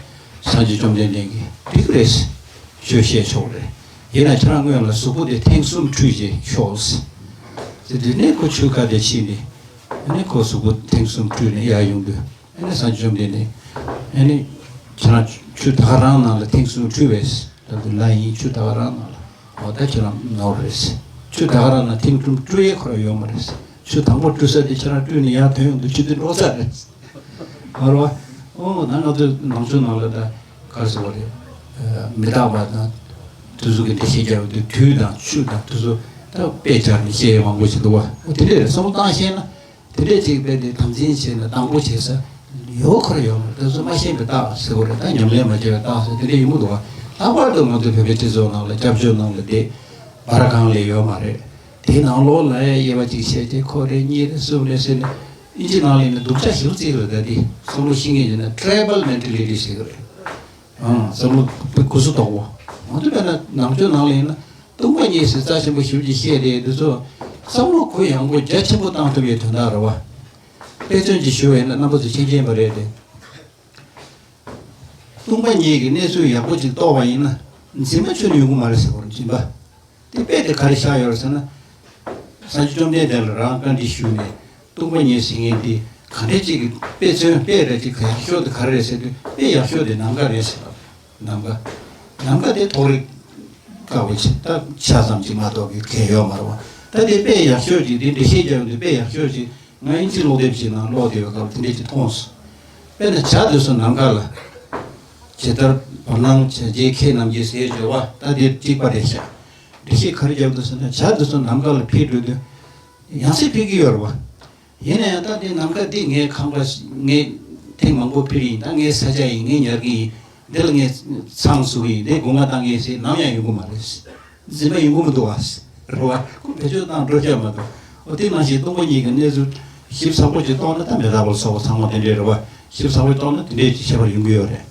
སངས་རྒྱས་བཅོམ་ལྡན་འདས་ཀྱིས་འགྲིག་རེད། ཆོས་བཤད་ཆོག་རེད། ཡིན་ན་ཁྱེད་རང་སྔོན་ལ་གཟུགས་པོ་དེ་ཐེངས་གསུམ་བཀྲུས་རྗེས་ཤོག་ཟེར་དུས་ནས་ཁོ་ཆུ་ཁ་དེ་ཕྱིན་ནས། ནས་ཁོ་གཟུགས་པོ་ཐེངས་གསུམ་བཀྲུས་ནས་ཡར་ཡོང་དུས། ཨ་ནི་སངས་རྒྱས་བཅོམ་ལྡན་འདས། ཨ་ནི། ཁྱེད་རང་ཆུ་ད་ག་རང་ནང་ལ་ཐེངས་གསུམ་བཀྲུས་པས། ད་དུ་ལ་ཡིན། ཆུ་ད་ག་རང་ནང་ལ། འོ་ད་ཁྱེད་རང་ནོར་རེད། ཆུ་ད་ག་རང་ནང་ཐེངས་གསུམ་བཀྲུས་ཡས་ཁོ་རང་ཡོད་མ་རེད། ཆུ་དང་པོ་བཀྲུས་ས་དེ་ཁྱེད་རང་བཀྲུས་ནས་ཡར་ཐོན་ཡོང་དུས་ཆུ་དེ་འགྲོ་ཚར་རེད། མ་རེད་བ། འོ་ད་ང་ཚོའི་ནང་ཆོས་ནང་ལ་ད་ག་རེ་ཟེར་བ་རེད། མི་རྟག་པ་དང་། དུས་གསུམ་གྱི་འགྲེལ་བཤད་རྒྱག་དུས་དུས་དང་ཆུ་དང་དེ་ཚོ་ད་དཔེ་སྦྱར་ནས་བཤད་ཡས་མང་པོ་ཞིག་འདུག་བ། འོ་དེ་འདྲས་རེད། བསམ་བློ་བཏང་ཤེས་ན། དེ་འདྲས་ཅིག་དཔེ་དེ་དམ་འཛིན་བྱས་ནས་དང་པོ་བྱེད་ས་ཡོད་ཁོ་ར་ཡོད་མ་རེད། དེ་ཚོ་མ་ཤེས་པའི་རྟགས་ཟེར་བ་རེད། ད་ཉམས་ལེན་མ་བྱས་པའི་རྟགས་ཟེར་དེ་འདྲས་ཡོང་གི་འདུག་བ། ལྷག་པར་དུ་ང་ཚོའི་བོད་པའི་སྤྱི་ཚོགས་ནང་ལ་སྐྱབས་བཅོལ་ནང་ལ་བསྡད་པར་གང་ལས་ཡོད་མ་རེད། དེའི་ནང་ལོགས་ལ་དབྱེ་བ་གཅིག་བྱས་ཏེ་ཁོ་རེ་གཉིས་རེ་གསུམ་རེ་ཟེར་ནས་ཨིན་ཇི་ནང་ལ་ཡིན་ན་སྡུག་ཅག་ཞེ་པོ་ཅིག་རེད། ད་དེ་བསམ་བློ་ཤེས་མཁན་ཡིན་ན་ཊྲའི་བལ་མེན་ཊེ་ལི་ཊི་ཟེར་གི་རེད། ཨང་། བསམ་བློ་དཔེ་གུ་སུ་དོག་པོ། ང་ཚོ་དཔེར་ན་ནང་ཆོས་ནང་ལ་ཡིན་ན་སྟོང་པ་ཉིད་ཟེར་རྩ་ཆེན་པོ་ཞེ་པོ་ཅིག་བཤད་དེ། འདི་ཚོ་བསམ་བློ་གུ་ཡངས་པོ་རྒྱ་ཆེན་པོ་བཏང་ཐུབ་པའི་དོན་དག་རེད་བ། དཔེ་མཚོན་ཅིག་ཞུ་བ་ཡིན་ན་རྣམ་པ་ཚོ་མཁྱེན་མཁྱེན་པ་རེད་དེ། སྟོང་པ་ཉིད་ཀྱི་གནས་ཚུལ་ཡག་པོ་ཅིག་རྟོགས་པ་ཡིན་ན་འཛིན་པ་ཁྱོན་ནས་ཡོང་གི་མ་རེད་ཟེར་བ་རེད། འཛིན་པ། དེ་དཔེ་དེ་ག་རེ་བཞག་ཡོད་རེད་ཟེར་ན། སངས་རྒྱས་བཅོམ་ལྡན་འདས་ལ་རང་བཀའ་འདྲི་ཞུས་ནས་སྟོང་པ་ཉིད་ཟེར་མཁན་དེ་ག་འདྲ་ཅིག་གི་དཔེ་མཚོན་དཔེ་ར་ཅིག་ག་ཡག་ཤོས་དེ་ག་རེ་རེད་ཟེར་དུས། དཔེ་ཡག་ཤོས་དེ་ནམ་མཁའ་རེད་ཟེར་ལབ། ནམ་མཁའ། ནམ་མཁའ་དེ་མཐོ་རིས་དཀའ་བོ་ཆེ། ད་ཆ་ཙམ་ཅིག་མ་གཏོགས་ཀྱི་གལ་ཡོད་མ་རེད་བ། ད་དེ་དཔེ་ཡག་ཤོས་ཅིག་དེ་འགྲེལ་བཤད་རྒྱག་ཡོང་དུས་དཔེ་ཡག་ཤོས་ཅིག་ང་ཨིན་ཇི་སློབ་དེབ་ཅིག་ནང་ཀློག་བསྡད་པའི་སྐབས་དེ་འདྲས་ཅིག་མཐོང་སོང་། དཔེར་ན་བྱ་དེ་ཚོ་ནམ་མཁའ་ལ། ཇི་ལྟར་བར་སྣང་བྱ་བྱེད་ཁྱེད་རྣམས་ཀྱིས་ཟེར་བརྗོད་པ་ད་དེ་གཅིག་པ་རེད་ཤག་འགྲེལ་བཤད་ག་རེ་རྒྱབ་འདུག་ཟེར་ན། བྱ་དེ་ཚོ་ནམ་མཁའ་ལ་འཕུར་འགྲོ་དུས་ཡང་སེ་འཕུར་གྱི་ཡོད་རེད་བ། ཡིན་ན་ཡང་ད་དེ་ནམ་མཁའ་འདི་ངའི་ཁང་པ། ངས་ཐེངས་མང་པོ་འཕུར་ཡིན། ད་ངའི་ས་ཆ་ཡིན། ངས་ཉར་གྱི་ཡིན། འདི་ལ་ངས་ཚང་བཟོ་གི་ཡིན། འདི་སྒོ་ང་བཏང་གི་ཡིན་ཟེར་ནམ་ཡང་ཡོང་གི་མ་རེད། འཛིན་པ་ཡོང་གི་མི་འདུག་བ། རེད་བ། ཁོ་བེད་སྤྱོད་བཏང་འགྲོ་ཤག་མ་གཏོགས། འོ་དེ་ནང་བཞིན་སྟོང་པ་ཉིད་ཀྱི་གནས་ཚུལ་ཞིབ་ཚགས་པོ་ཅིག་རྟོགས་ན། ད་མི་རྟག་པ་ལ་སོགས་པ་ཚང་མ་དེ་འདྲས་རེད་བ། ཞིབ་ཚགས་པོ་རྟོགས་ན་དེ་འདྲས་ཅིག་ཁྱད་པར་ཡོང་གི་ཡོད་རེད།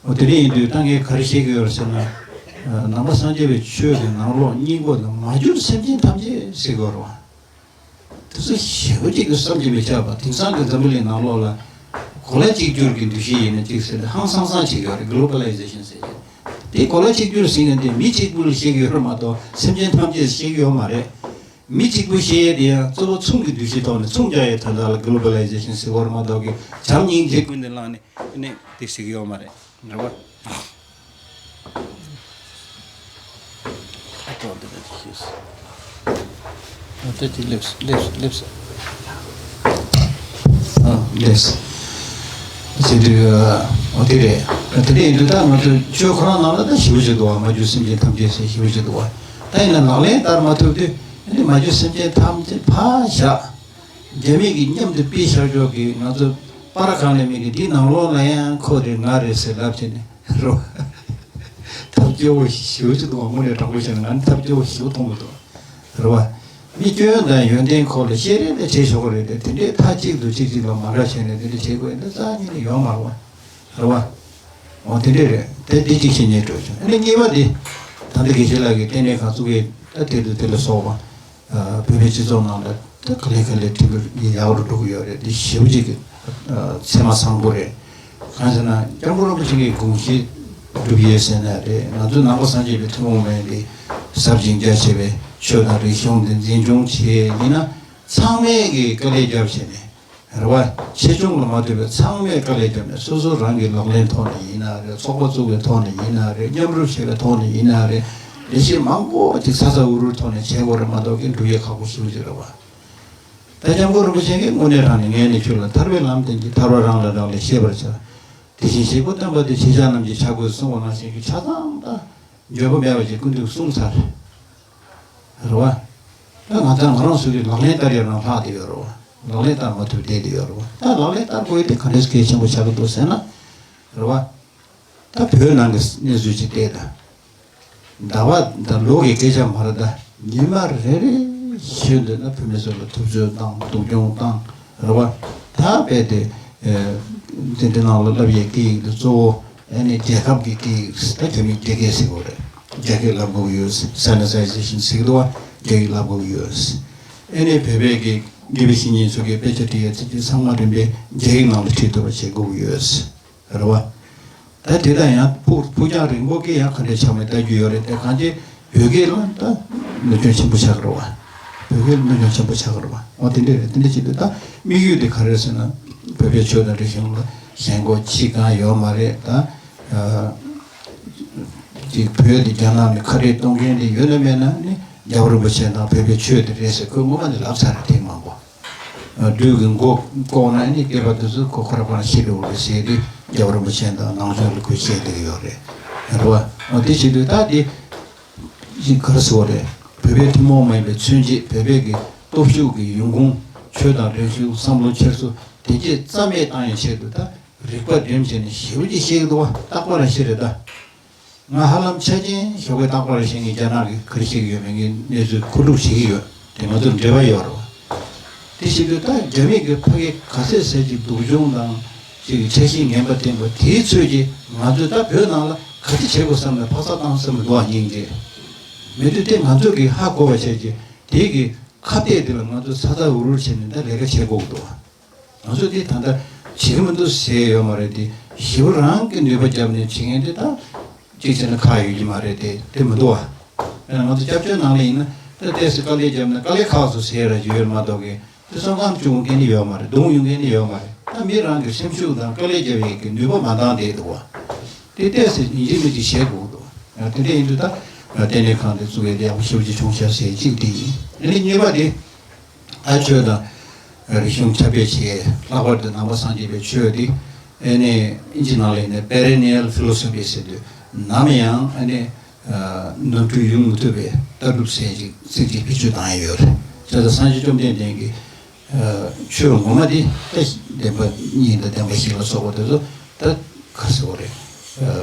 འོ་དེ་འདྲས་ཡིན་དུས་ད་ངས་ག་རེ་བཤད་ཀྱི་ཡོད་རེད་ཟེར་ན། ནང་པ་སངས་རྒྱས་པའི་ཆོས་ཀྱི་ནང་ལོགས་སྙིང་པོ་ལ་མ་གྱུར་སེམས་ཅན་ཐམས་ཅད་ཟེར་གྱི་ཡོད་རེད་བ། དེ་ཚོ་ཞེ་པོ་ཅིག་གི་བསམ་གྱིས་མི་ཁྱབ་པ། དེང་སང་གི་འཛམ་བུ་གླིང་ནང་ལོགས་ལ་གོ་ལ་གཅིག་གྱུར་གྱི་འདུ་ཤེས་ཡིན་ན་གཅིག་ཟེར་ཏེ་ཧང་སང་སང་བྱེད་ཀྱི་ཡོད་རེད། གི་ལོ་བ་ལ་ཡི་ཟེ་ཤན་ཟེར་གྱི། དེ་གོ་ལ་གཅིག་གྱུར་ཟེར་མཁན་དེ་མི་གཅིག་པུ་ལ་བཤད་ཀྱི་ཡོད་རེད་མ་གཏོགས་སེམས་ཅན་ཐམས་ཅད་བཤད་ཀྱི་ཡོད་མ་རེད། མི་གཅིག་པུ་བཤད་ཡས་དེ་ཡང་གཙོ་བོ་མཚུངས་ཀྱི་འདུ་ཤེས་ཐོག་ནས་མཚུངས་རྒྱག་ཡས་དོན་དག་ལ་གི་ལོ་བ་ལ་ཡི་ཟེ་ཤན་ཟེར་གྱི་ཡོད་རེད་མ་གཏོགས་ཀྱི་བྱམས་སྙིང་རྗེ་ཀུན་ནས་བསླངས་ནས་ནས་དེ་ཟེར་གྱི་ཡོད་མ་རེད། རེད་བ། ད་དེ་སླེབས་སླེབས་སླེབས། ཨ་སླེབས། ཟེར་དུས། འོ་དེ་རེད། དེ་འདྲ་ཡིན་དུས་ད་ང་ཚོ་ཆོས་ཁོ་རང་ནང་ལ་ད་ཞེ་པོ་ཅིག་འདུག་བ། མ་གྱུར་སེམས་ཅན་ཐམས་ཅད་ཟེར་ཞེ་པོ་ཅིག་འདུག་བ། ད་ཡིན་ན་ལག་ལེན་བསྟར་མ་ཐུབ་དུས་ཨ་ནི་མ་གྱུར་སེམས་ཅན་ཐམས་ཅད་ཕར་བཞག་རྒྱ་མི་གིས་མཉམ་དུ་དཔེ་བཞག་ཕྱོགས་ཀྱི་ང་ཚོ་པར་གང་ལས་མེད་ཀྱི་འདི་ནང་ལོགས་ལ་ཡང་ཁོ་རེད་ང་རེད་ཟེར་ལབ་བྱས་ནས་རོ། ཐབས་སྐྱོ་བོ་ཞེ་པོ་ཅིག་འདུག་དངོས་གནས་དྲང་པོ་བཤད་ན་ང་ནི་ཐབས་སྐྱོ་བོ་ཞེ་པོ་མཐོང་གི་འདུག་རེད་བ། མི་སྐྱོན་དང་ཡོན་ཏན་ཁོ་ལ་བཤད་རེས་དེ་བྱེད་ཆོག་གི་རེད་དེ། དེ་འདྲའི་མཐའ་གཅིག་ཏུ་གཅིག་གཅིག་ལ་མ་དགའ་བྱས་ནས་དེ་འདྲ་བྱེད་དགོས་ཡིན་ན་རྩ་ཉིད་ནས་ཡོང་མ་རུང་བ། རེད་བ། འོ་དེ་འདྲས་རེད་དེ། འདི་གཅིག་བཤད་སྙིང་འདོད་བྱུང་། ཨ་ནི་གཉིས་པ་འདི། ད་ལྟ་དགེ་བཤེས་ལགས་ཀྱིས་ལྟེ་གནས་ཁང་བཙུགས་ཡས་ད་དེ་དུས་དེ་ལ་སོགས་པ། བོད་པའི་སྤྱི་ཚོགས་ནང་ལ་ད་ག་ལེ་ག་ལེ་ཁྲིམས་ཡག་རུ་འགྲོ་གི་ཡོད་རེད། འདི་ཞེ་པོ་ཅིག་གི་ཚད་མ་བཟང་པོ་རེད། གང་ཟེར་ན་སྐྱབས་མགོན་རིན་པོ་ཆེ་གི་དགོངས་གཞི་ སྒྲུབ་ཡས་ཟེར་ན་རེད། ང་ཚོ་ནང་པ་སངས་རྒྱས་པའི་ཐུན་མོང་མ་ཡིན་པའི་ཟབ་ཅིང་རྒྱ་ཆེ་བའི་ཆོས་དང་རིག་གཞུང་འདི་འཛིན་སྐྱོང་བྱེད་ཡིན་ན། ཚང་མས་ཀྱི་དཀའ་ལས་རྒྱབ་བྱས་ནས་རེད་བ། ཆེ་ཆུང་ལ་མ་ལྟོས་པའི་ཚང་མས་དཀའ་ལས་བརྒྱབ་ནས། སོ་སོ་རང་གི་ལག་ལེན་ཐོག་ནས་ཡིན་ན་རེད། ཚོགས་པ་བཙུགས་པའི་ཐོག་ནས་ཡིན་ན་རེད། མཉམ་རུབ་བྱེད་པའི་ཐོག་ནས་ཡིན་ན་རེད། ལས་བྱེད་མང་པོ་ཅིག་ཚ་ཚ་འུར་འུར་ཐོག་ནས་བྱེད་དགོས་རེད་མ་གཏོགས་ཀྱི་སྒྲུབ་ཡས་ཁག་པོ་ཞེ་པོ་ཅིག་རེད་བ། ད་སྐྱབས་མགོན་རིན་པོ་ཆེ་གིས་དངོས་གནས་དྲང་ནས་ངས་ནི་ཁྱོད་ལ་ཐར་པའི་ལམ་བསྟན་གྱི་ཐར་པ་རང་ལ་རག་ལས་ཤེས་པར་བྱ། དེ་བཞིན་གཤེགས་པ་དམ་པ་དེ་ཆེ་ཆུང་རྣམས་ཀྱི་ཕྱག་དགོས་གསུངས་པ་ནང་བཞིན་གྱི་ཆ་ཚང་ད་འཇོན་པོ་མེད་པ་ཅིག་སྐུ་མདུན་གསུངས་ཚར། རེད་བ། ད་ང་ཚང་ང་རང་ཚོ་གི་ལག་ལེན་བསྟར་ཡ་རང་ལྷག་བསྡད་ཡོད་རེད་བ། ལག་ལེན་བསྟར་མ་ཐུབ་བསྡད་བསྡད་ཡོད་རེད་བ། ད་ལག་ལེན་བསྟར་དགོས་ཡ་དེ་ག་འདྲས་གལ་ཆེན་པོ་ཆགས་ཀྱི་འདུག་ཟེར་ན། རེད་བ། ད་བོད་ནང་གི་གནས་ཚུལ་ཅིག་བལྟས་དང་། ཟླ་བ་དང་ལོ་གི་སྐད་ཆ་མ་རེད་ད། ཉི་མ་རེ་རེ་བཞིན་དུ་ན་བོད་མི་ཚོ་ལ་ཐུབ་ཚོད་བཏང་། སྡུག་སྦྱོང་བཏང་། རེད་བ། ད་རྦད་དེ་ཨེ་འཛིན་གྲྭ་ནང་ལ་བསླབ་ཡས་སྐད་ཡིག་འདི་གཙོ་བོ་ཨ་ནི་རྒྱལ་ཁབ་ཀྱི་སྐད་ཡིག་ད་རྒྱ་མིས་རྒྱ་སྐད་ཟེར་གྱི་ཡོད་རེད། རྒྱ་སྐད་བསླབ་དགོས་ཀྱི་ཡོད། Standardization ཟེར་གྱི་འདུག་བ། རྒྱ་ཡིག་བསླབ་དགོས་ཀྱི་ཡོད། ཨ་ནི་བོད་པའི་གི་དགེ་བའི་བཤེས་གཉེན་ཚོ་གིས་དཔེ་ཆ་ཁྲིད་ཡས་ཚིག་གཅིག་ཚང་མ་རིམ་པས་རྒྱ་ཡིག་ནང་ལ་ཁྲིད་ཐུབ་པ་བྱེད་དགོས་ཀྱི་ཡོད། རེད་བ། ད་དེ་དང་ཡང་ཕུགས་ཕུགས་རྒྱང་རིང་པོ་གི་ཡང་ག་འདྲས་ཆགས་མིན་ལྟ་རྒྱུ་ཡོད་རེད་དེ། གང་ཅི་བོད་སྐད་ལ་ད་གནོད་སྐྱོན་ཆེན་པོ་ཆགས་ཀྱི་རེད་བ། བོད་སྐད་ལ་གནོད་སྐྱོན་ཆེན་པོ་ཆགས་ཀྱི་རེད་བ། འོ་དེ་འདྲས་རེད། དེ་འདྲས་བྱེད་དུས་ད་དམིགས་ཡུལ་དེ་ག་རེ་རེད་ཟེར་ན། བོད་པའི་ཆོས་དང་རིག་གཞུང་ལ་ཞེན་ཁོག་ཅི་གང་ཡོད་མ་རེད་ད། ཨ་ཅིག་བོད་དེ་རྒྱ་ནག་ནས་ཁ་བྲལ་གཏོང་མཁན་དེ་ཡོད་ན་མེད་ན་ནི་རྒྱལ་བ་རིན་པོ་ཆེ་དང་བོད་པའི་ཆོས་དེ་རེད་ཟེར་ཁོས་སྔོན་མ་ནས་ལབ་ཚར་རེད། ཐེངས་མང་པོ། སྦྲུལ་གྱི་མགོ་བཀོག་ན་ནི་སྐྱེས་པ་དེ་ཚོ་ཁོ་ཁོ་རང་ཕར་ཤི་འགྲོ་གི་རེད་ཟེར་དུས། རྒྱལ་བ་རིན་པོ་ཆེ་དང་ནང་ཆོས་ལ་ཁོས་བཤད་བསྡད་ཀྱི་ཡོད་རེད། རེད་བ། འོ་དེ་བྱེད་དུས་ད་དེ་ག་རེ་ཟེར་དགོས་རེད། བོད་པའི་ཐུན་མོང་མ་ཡིན་པའི་མཚོན་བྱེད། བོད་པའི་གི་སྟོབས་ཤུགས་ཀྱི་ཡོང་ཁུངས། ཆོས་དང་རིག་གཞུང་། བསམ་བློ་འཁྱེར་སོ། དེ་གས་རྩ་མེད་བཏང་ཡའི་ཆེད་དུ་ད་རིག་པ་སྒྲིམ་བྱས་ནས་ཞེ་པོ་ཅིག་བཤད་ཀྱི་འདུག་བ། རྟག་པར་ཤི་རེད་ད། ང་ཧ་ལམ་ཆ་རྐྱེན་ཞོགས་པའི་རྟག་པར་ཤེས་ངེས། རྒྱ་ནག་གི་ག་རེ་བཤད་ཀྱི་ཡོད་མེད་ངས་གནས་ཚུལ་མཁོ་སྒྲུབ་བྱེད་ཀྱི་ཡོད་དེ། ང་ཚོར་འབྲེལ་བ་ཡོད་རེད་བ། དེ་བྱེད་དུས་ད་རྒྱ་མི་གི་ཕ་གི་ག་ཚད་ཟེར་གྱི་སྡུག་སྦྱོང་དང་ཅིག་འཆར་གཞི་ངན་པ་བསྟན་པ་དེའི་ཚོད་ཀྱིས་ང་ཚོས་ད་བོད་ནང་ལ་ག་ཅི་བྱེད་དགོས་བསམ་ནས་ཕག་ཚག་བཏང་བསམ་མི་འདུག་བ། སྙིང་རྗེ་མེད་དུས་དེ་ང་ཚོ་གི་ཧ་གོ་བ་བྱས་ཀྱི་དེ་གི་ཁ་གཏད་དེ་ལ་ང་ཚོ་ཚ་ཚ་འུར་འུར་བྱས་ནས་ད་ལས་ཀ་བྱེད་དགོས་ཀྱི་འདུག་བ། ང་ཚོས་འདི་ད་ལྟ་བྱེད་ཀྱི་མི་འདུག་ཟེར་ཡོད་མ་རེད་དེ། ཞེ་པོ་རང་གི་ནུས་པ་བརྒྱབ་ནས་བྱེད་མཁན་དེ་ད་གཅིག་བྱས་ན་ཁག་ཡོད་ཀྱི་མ་རེད་དེ། དེ་མི་འདུག་བ། དཔེར་ན་ང་ཚོ་སྐྱབས་བཅོལ་ནང་ལ་ཡིན་ན་ད་ཏོག་ཙམ་དཀའ་ལས་བརྒྱབ་ན་དཀའ་ལས་ཁག་སོང་ཟེར་ར་ཡོད་མ་གཏོགས་ཀྱི་དེ་བསམ་ཁམས་བཅུག་མཁན་ནི་ཡོད་མ་རེད། གདོང་ཡོང་མཁན་ནི་ཡོད་མ་རེད། ད་མི་རང་གི་སེམས་ཤུགས་དང་དཀའ་ལས་བརྒྱབ་ཡས་ཀྱི་ནུས་པ་མ་འདང་བསྡད་འདུག་བ། དེ་ཏོག་ཙམ་ཡིན་གཅིག་མིན་གཅིག་བྱེད་དགོས་འདུག་དེ་འདྲ་ཡིན་དུས་ད་ལྟེ་གནས་ཁང་དེ་བཙུགས་ཡས་དེ་ཡག་པོ་ཞེ་པོ་ཅིག་བྱུང་ཤག་ཟེར་གཅིག་དེ་ཡིན། དེ་ནས་གཉིས་པ་དེ། ད་ཆོས་དང་རིག་གཞུང་ཁྱབ་སྤེལ་བྱེད། ལྷག་པར་དུ་ནང་པ་སངས་རྒྱས་པའི་ཆོས་འདི་ཨེ་ནས་ཨིན་ཇི་ནང་ལ་ཡིན་ན་Perennial Philosophy ཟེར་དུས་ནམ་ཡང་ཨེ་ནས་ནོར་འཁྲུལ་ཡོང་མི་ཐུབ་པའི་ལྟ་གྲུབ་ཟེར་ཅིག་ཚིག་ཅིག་བེད་སྤྱོད་བཏང་ཡ་ཡོད་རེད། བྱས་ཙང་སངས་རྒྱས་བཅོམ་ལྡན་འདས་ཀྱི་ཆོས་ངོ་མ་འདི་ད་བདེན་པ་གཉིས་དང་བདེན་པ་བཞི་ལ་སོགས་པ་དེ་ཚོ་ད་ག་ཟེར་བ་རེད།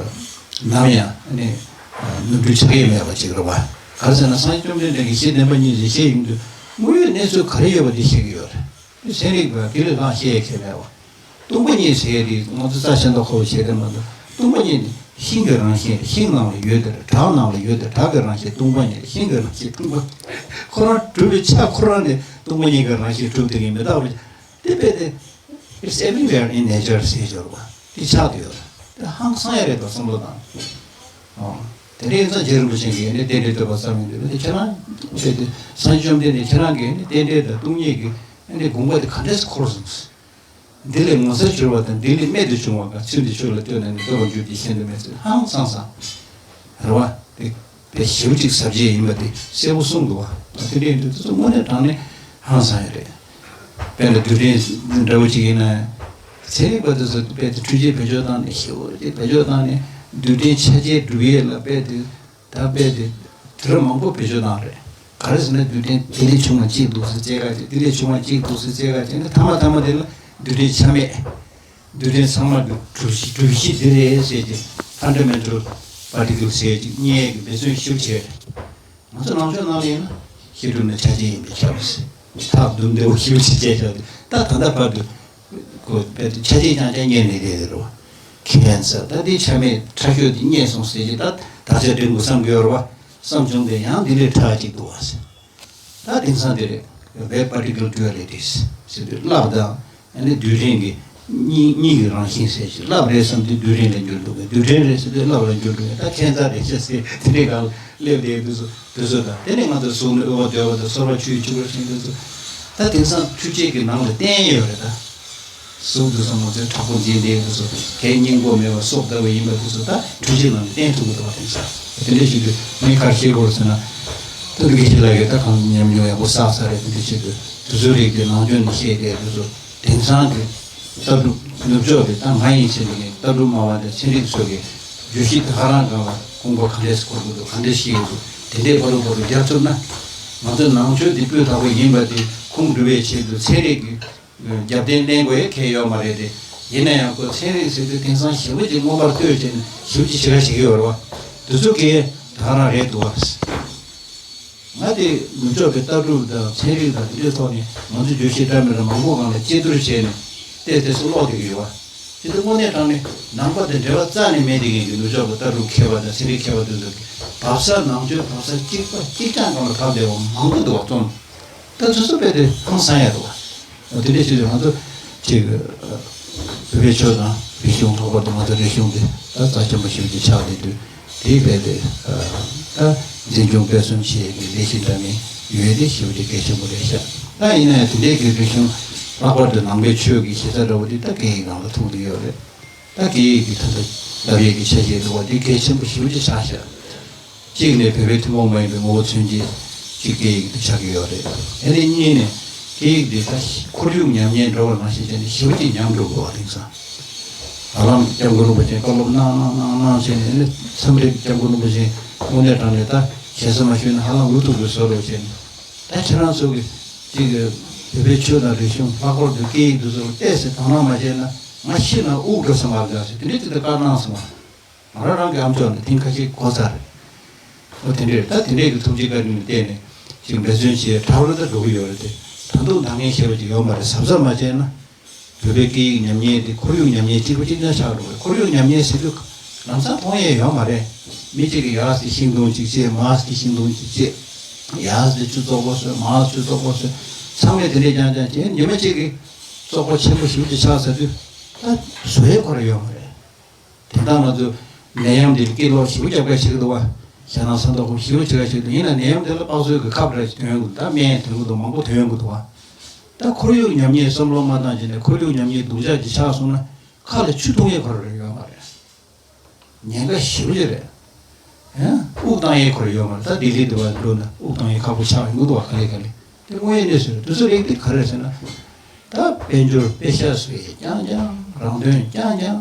ནམ་ཡང་ཨེ་ནས་ནོར་འཁྲུལ་ཆགས་ཡས་མེད་པ་ཅིག་རེད་བ། ག་རེ་ཟེར་ན་སངས་རྒྱས་བཅོམ་ལྡན་འདས་ཀྱི་གཞི་བདེན་པ་གཉིས་ཟེར་བཤད་ཡོང་དུས་དངོས་ཡོད་གནས་ཚུལ་ག་རེ་ཡོད་པ་དེ་བཤད་ཀྱི་ཡོད་རེད། ཚན་རིག་པ་དེ་ལས་ལྷག་བཤད་ཡ་གང་ཡང་མེད་བ། སྟོང་པ་ཉིད་ཟེར་ཡ་དེ་ང་ཚོ་རྩ་ཆེན་དང་ཁོ་བོ་བྱེད་དེ་མ་གཏོགས། སྟོང་པ་ཉིད་ནི་ཤིང་གི་རང་བཞིན། ཤིང་ནང་ལ་ཡོད་དེ་རེད། བྲག་ནང་ལ་ཡོད་དེ། བྲག་གི་རང་བཞིན་སྟོང་པ་ཉིད། ཤིང་གི་རང་བཞིན་སྟོང་པ། ཁོ་རང་གྲུབ་པའི་ཆ་ཁོ་རང་ནས་སྟོང་པ་ཉིད་ཀྱི་རང་བཞིན་གྲུབ་བསྡད་མཁན་མི་རྟག་པ་དེ་རྦད་དེ། It's everywhere in nature ཟེར་ཡོད་རེད་བ། དེ་ཆགས་བསྡད་ཡོད་རེད། དེ་ཧང་སང་ཡ་རེད་དོ་བསམ་བློ་བཏང་། ཨོ། དེ་འདྲ་ཡིན་ཙང་རྗེ་རིན་པོ་ཆེ་གིས་ནི་རྟེན་འབྲེལ་བསྟོད་པ་བརྩམས་ཡོང་དུས་ནི་ཁྱེད་རང་བྱས་ཏེ་སངས་རྒྱས་བཅོམ་ལྡན་འདས་ཁྱེད་རང་གིས་ནི་རྟེན་འབྲེལ་དང་སྟོང་ཉིད་ཀྱི་ནི་དགོངས་པ་དེ་ག་འདྲས་འཁོར་སོང་། འདི་ལས་ངོ་མཚར་གྱུར་པ་དང་། འདི་ལས་རྨད་དུ་བྱུང་བ་གང་། ཚུལ་འདི་ཆོས་ལ་ལྟོས་ན་ནི། ལྟོས་པར་འགྱུར་ཏེ་གཞན་དུ་མེད་ཟེར། ཧང་སང་སང་རེད་བ། དེ་དེ་ཞེ་པོ་ཅིག་ཟབ་རྒྱས་ཡིན་པ་དེ་གསལ་པོ་གསུངས་འདུག་བ། དེ་འདྲ་ཡིན་དུས་དེ་ཚོ་དངོས་གནས་དྲང་གནས་ཧང་སང་ཡ་རེད། དཔེར་ན་རྡུལ་ཕྲན་འདྲ་བོ་ཅིག་ཡིན་ན། ཚན་རིག་པ་དེ་ཚོ་དཔེ་དེ་འཕྲུལ་ཆས་བེད་སྤྱོད་བཏང་ནས། ཞེ་པོ་ཅིག་བེད་སྤྱོད་བཏང་ནས་རྡུལ་ཕྲན་ཆ་བྱད་སྒྲུབ་ཡས་ལ་དཔེ་དེ་ད་དཔེ་དེ་དུས་རབས་མང་པོ་བེད་སྤྱོད་བཏང་རེད། ག་རེ་ཟེར་ན་རྡུལ་ཕྲན་དེ་ལས་བྱུང་བ་གཅིག་འདུག་ཟེར་བཙལ་ག་བྱས། དེ་ལས་བྱུང་བ་གཅིག་འདུག་ཟེར་བཙལ་ག་བྱས་ནས་མཐའ་མ་མཐའ་མ་དེ་ལ་རྡུལ་ཕྲན་ཆ་མེད། རྡུལ་ཕྲན་ཚང་མ་གི་གྲུབ་གཞི་གྲུབ་གཞི་འདི་རེད་ཟེར་གྱི་Fundamental Particle ཟེར་གྱི་རྙེད་ཀྱི་འབད་བརྩོན་ཞིབ་བྱས། ང་ཚོ་ནང་ཆོས་ནང་ལ་ཡིན་ན་བཤད་སྒྲུབ་ནི་ཆ་བྱད་ཡིན་པས་ཁྱབ་ཟེར། ཐག་དུམ་བདེ་བོ་ཞིབ་ཅིག་བྱས་བཞག་དུས་ད་ད་ལྟ་བར་དུ་ཁོ་དཔེ་དེ་ཆ་བྱད་རྐྱང་རྐྱང་རྙེད་ནས་བསྡད་དེ་རེད་བ། ཁྱད་མཚར། ད་འདི་ཆ་མེད་ཕྲ་ཤོས་འདི་རྙེད་སོང་ཟེར་གྱི་ད་ད་ཆ་འདྲེན་དགོས་བསམ་གྱི་ཡོད་རེད་བ། བསམ་བྱུང་སྟེ་ཡང་འདི་ལས་ཕྲ་གཅིག་འདུག་བ་ཟེར། ད་དེང་སང་དེ་རེད། Wave particle dualities ཟེར་དུས་རླབས་དང་ཨ་ནི་རྡུལ་ཕྲན་གྱི་ གཉིད་གཉིད་ཀྱི་རང་བཞིན་ཟེར་ཞིག་རླབས་རེད་བསམ་དུས་རྡུལ་ཕྲན་ལ་འགྱུར་འདུག་གས། རྡུལ་ཕྲན་རེད་བསམ་དུས་རླབས་ལ་འགྱུར་འདུག་གས། ད་ཁྱད་མཚར་རེད་ཤག་ཟེར་དེ་འདྲའི་སྒང་སླེབས་བསྡད་དུས་སུ་དུས་ཚོད་དང་དེ་ནས་ང་ཚོ་གཟུགས་ནི་དབུལ་བ་འདོད་པ་དང་སོལ་བ་ཆུའི་ཆུ་བུར་ཟེར་དུས་སུ་ད་དེང་སང་འཕྲུལ་ཆས་ཀྱི་ནང་ལ་བསྟན་ཡོད་རེད་ད། གཟུགས་འདུག་སོང་ང་ཚོའི་དྲག་པོ་འཛིན་བདེ་འདུག་སོང་གས་སྙིང་པོ་མེད་པ་སྲོག་ལྟ་བུ་ཡིན་པ་འདུག་སོང་ད་འཕྲུལ་ཆས་ནང་ལ་བསྟན་ཐུབ་ཀྱི་འདུག་བ། དེང་སང་དེ་འདྲ་ཞིག་གི་མི་ཁར་ཤེས་དགོས་ཟེར་ན་ད་འདི་གི་ཤེས་ལ་ཡོད་ད་གང་ཉམས་མྱོང་ཡག་པོ་བསགས་ས་རེད། དེ་འདྲ་ཞིག་གི་དུས་ཚོད་རིག་པའི་ནང་ཆོས་ནས་བཤད་བསྡད་འདུག་སོང་། དེང་སང་གི་ལྟ་གྲུབ་ནུབ་ཕྱོགས་ཀྱི་ད་ང་ཡིན་ཟེར་ནས་ལྟ་གྲུབ་སྨྲ་བ་དང་ཚན་རིག་ཚོ་གི་བརྗོད་གཞི་དེ་ག་རང་སྒང་ལ་དགོངས་པ་ག་འདྲས་འཁོར་གྱི་འདུག་ག་འདྲས་བཤད་ཀྱི་འདུག་དེ་འདྲས་ཕར་རུ་ཕར་རུ་རྒྱག་ཐུབ་ན་ང་ཚོ་ནང་ཆོས་འདི་སྤུས་དག་པོ་ཡིན་པ་དེ་ཁུངས་སྒྲུབ་པའི་ཆེད་དུ་ཚན་རིག་གི་རྒྱབ་རྟེན་ལེན་དགོས་ཡ་གལ་ཡོད་མ་རེད་དེ། ཡིན་ན་ཡང་ཁོ་ཚན་རིག་ཟེར་དུས་དེང་སང་ཞེ་པོ་ཅིག་མངོན་པར་བསྟོད་བྱས་ནས་ཞེ་པོ་ཅིག་ཞེ་དྲག་བྱེད་ཀྱི་ཡོད་རེད་བ། དེ་ཚོ་གས་ད་ག་རང་རེད་འདུག་བ། ང་དེ་ནུབ་ཕྱོགས་ཀྱི་ལྟ་གྲུབ་དང་ཚན་རིག་དང་དེ་འདྲའི་ཐོག་ནས་ང་ཚོ་བརྗོད་གཞི་འདྲ་མི་འདྲ་མང་པོ་སྒང་ལ་དཔྱད་བསྡུར་བྱས་ནས་བལྟས་ཏེ་སུ་ཀློག་བསྡད་ཀྱི་ཡོད་བ། དེ་ཚོ་དངོས་གནས་དྲང་གནས་ནང་པ་དང་འབྲེལ་བ་རྩ་ནས་མེད་བསྡད་མཁན་གྱི་ནུབ་ཕྱོགས་ཀྱི་ལྟ་གྲུབ་མཁས་པ་དང་ཚན་རིག་མཁས་པ་དེ་ཚོ་གིས་བབ་ས་ནང་ཆོས་བབ་ས་གཅིག་པ་གཅིག་རྐྱང་སྒང་ལ་བབས་བསྡད་པ་མང་པོ་འདུག་བ་རྩོམ། ད་སོ་སོ་དཔེ་དེ་ཧང་སང་ཡ་འདུག་བ། དེ་འདྲའི་ཕྱིར་ང་ཚོ་ཅིག་བོད་པའི་ཆོས་དང་རིག་གཞུང་ལྷག་པར་དུ་ང་ཚོ་རིག་གཞུང་འདི་ད་རྩ་ཆེན་པོ་ཞེ་པོ་ཅིག་ཆགས་བསྡད་དུས་དེའི་དཔེ་དེ་ད་འཛིན་སྐྱོང་སྤེལ་གསུམ་བྱེད་ཀྱི་ལས་གཞི་འདྲ་མིན་ཡོད་དེ་ཞེ་པོ་ཅིག་གལ་ཆེན་པོ་རེད་ཤག་ད་ཡིན་ན་ཡང་དེ་འདྲའི་གི་རིག་གཞུང་ལྷག་པར་དུ་ནང་པའི་ཆོས་ཀྱི་གཞི་རྩ་འདྲ་བོ་དེ་ད་སྐད་ཡིག་ནང་ལ་ཐུག་བསྡད་ཡོད་རེད། ད་སྐད་ཡིག་གི་ད་ལྟ་བསླབ་ཡས་ཀྱི་ཆ་ཤས་འདུག་བ་འདི་གལ་ཆེན་པོ་ཞེ་པོ་ཅིག་ཆགས་ཤག་གཅིག་ནས་བོད་པའི་ཐུན་མོང་མ་ཡིན་པའི་ངོ་བོ་མཚོན་བྱེད་ཅིག་སྐད་ཡིག་ཏུ་ཆགས་ཀྱི་ཡོད་རེད། དེ་ནས་གཉིས་ནས་སྐད་ཡིག་འདི་ད་ཁོར་ཡུག་ཉམས་ཉེས་འགྲོ་བ་ནང་བཞིན་བྱས་ནས་ཞེ་པོ་ཅིག་ཉམས་འགྲོ་དགོས་པ་དེང་སང་། ཧ་ལམ་སྐྱབས་མགོན་རིན་པོ་ཆེས་བཀའ་སློབ་གནང་གནང་གནང་གནང་བྱས་ནས་ནི་མཚམས་རེ་སྐྱབས་མགོན་རིན་པོ་ཆེ་དངོས་གནས་དྲང་གནས་ད་ཞེ་ས་མ་ཞུས་ན་ཧ་ལམ་འུ་ཐུག་གི་བཟོ་འདྲ་བྱས་ནས་ད་ཁྱེད་རང་ཚོ་གི་ཅིག་བོད་པའི་ཆོས་དང་རིག་གཞུང་ལྷག་པར་དུ་སྐད་ཡིག་འདི་ཚོ་ལ་ཏོག་ཙམ་དོ་སྣང་མ་བྱས་ན་ང་ཤི་ན་དབུགས་འགྲོ་ས་མ་རེད་ཟེར་དེ་འདྲའི་ཅིག་ད་བཀའ་གནང་སོང་བ། ང་རང་རང་གི་ཨ་མཆོག་ནས་ཐེངས་ཁ་ཤས་གོ་ཚར་རེད། འོ་དེ་འདྲས་ད་དེ་འདྲས་ཀྱི་ཐུགས་རྗེ་བཀའ་དྲིན་ལ་བརྟེན་ནས་ཅིག་འབད་བརྩོན་བྱས་དྲག་རུ་ད་འགྲོ་གི་ཡོད་རེད་དེ། ད་དུང་འདང་ངེས་ཤེས་པ་ཅིག་ཡོད་མ་རེད། གཟབ་གཟབ་མ་བྱས་ན་བོད་པའི་སྐད་ཡིག་ཉམས་ཉེས་དེ་ཁོར་ཡུག་ཉམས་ཉེས་གཅིག་པ་གཅིག་རྐྱང་ཆགས་འགྲོ་གི་རེད། ཁོར་ཡུག་ཉམས་ཉེས་ཟེར་དུས་ལམ་སང་མཐོང་ཡས་ཡོད་མ་རེད། མི་གཅིག་གིས་ཡར་སི་ཤིང་སྡོང་གཅིག་བཅད། མར་སི་ཤིང་སྡོང་གཅིག་བཅད། ཡར་སི་ཆུ་བཙོག་པོ་བཟོས། མར་སི་ཆུ་བཙོག་པོ་བཟོས། ཚང་མས་དེ་འདྲས་རྐྱང་རྐྱང་བྱས། ཉི་མ་གཅིག་གིས་བཙོག་པ་ཆེན་པོ་ཞེ་པོ་ཅིག་ཆགས་ཚར་དུས་ད་བཟོ་ཡས་ཁོ་རང་ཡོད་མ་རེད། དེ་དག་ང་ཚོ་ནད་ཡམས་འདི་ལ་སྐད་ལོག་ཞེ་པོ་རྒྱབ་ཁ་བྱེད་ཀྱི་འདུག་བ། ཞེད་སྣང་ས་མདོག་ཁུག་ཞེ་པོ་བྱེད་ཁ་བྱེད་ཀྱི་འདུག་ཡིན་ན་ནད་ཡམས་འདི་ལ་དཔག་ཚོད་ཀྱི་ཁབ་ར་ཞིག་ཐོན་ཡོང་གི་འདུག་ད་སྨན་ཐོན་གྱི་འདུག་མང་པོ་ཐོན་ཡོང་གི་འདུག་བ། ད་ཁོར་ཡུག་ཉམས་ཉེས་བསམ་བློ་མ་བཏང་བྱས་ནས་ཁོར་ཡུག་ཉམས་ཉེས་སྡུག་ཅག་ཅིག་ཆགས་སོང་ན་ཁ་ལ་ཆུ་འཐུང་ཡས་ཁོ་རང་རེ་ཡོད་མ་རེད། ཉེན་ཁ་ཞེ་པོ་ཅིག་རེད། ཨེ། དབུགས་བཏང་ཡས་ཁོ་རང་ཡོད་མ་རེད། ད་ལྡི་ལི་འདི་བར་འགྲོ་ན་དབུགས་བཏང་ཡས་ཁག་པོ་ཆགས་ཡོང་གི་འདུག་བ། ག་ལེ་ག་ལེ། དེ་དངོས་ཡོད་གནས་ཚུལ་རེད། དུས་ཚོད་རིང་དེ་ག་རེ་ཟེར་ན། ད་དཔལ་འབྱོར་པེ་ཤ་བཟོ་ཡས་རྐྱང་རྐྱང་། རང་དོན་རྐྱང་རྐྱང་།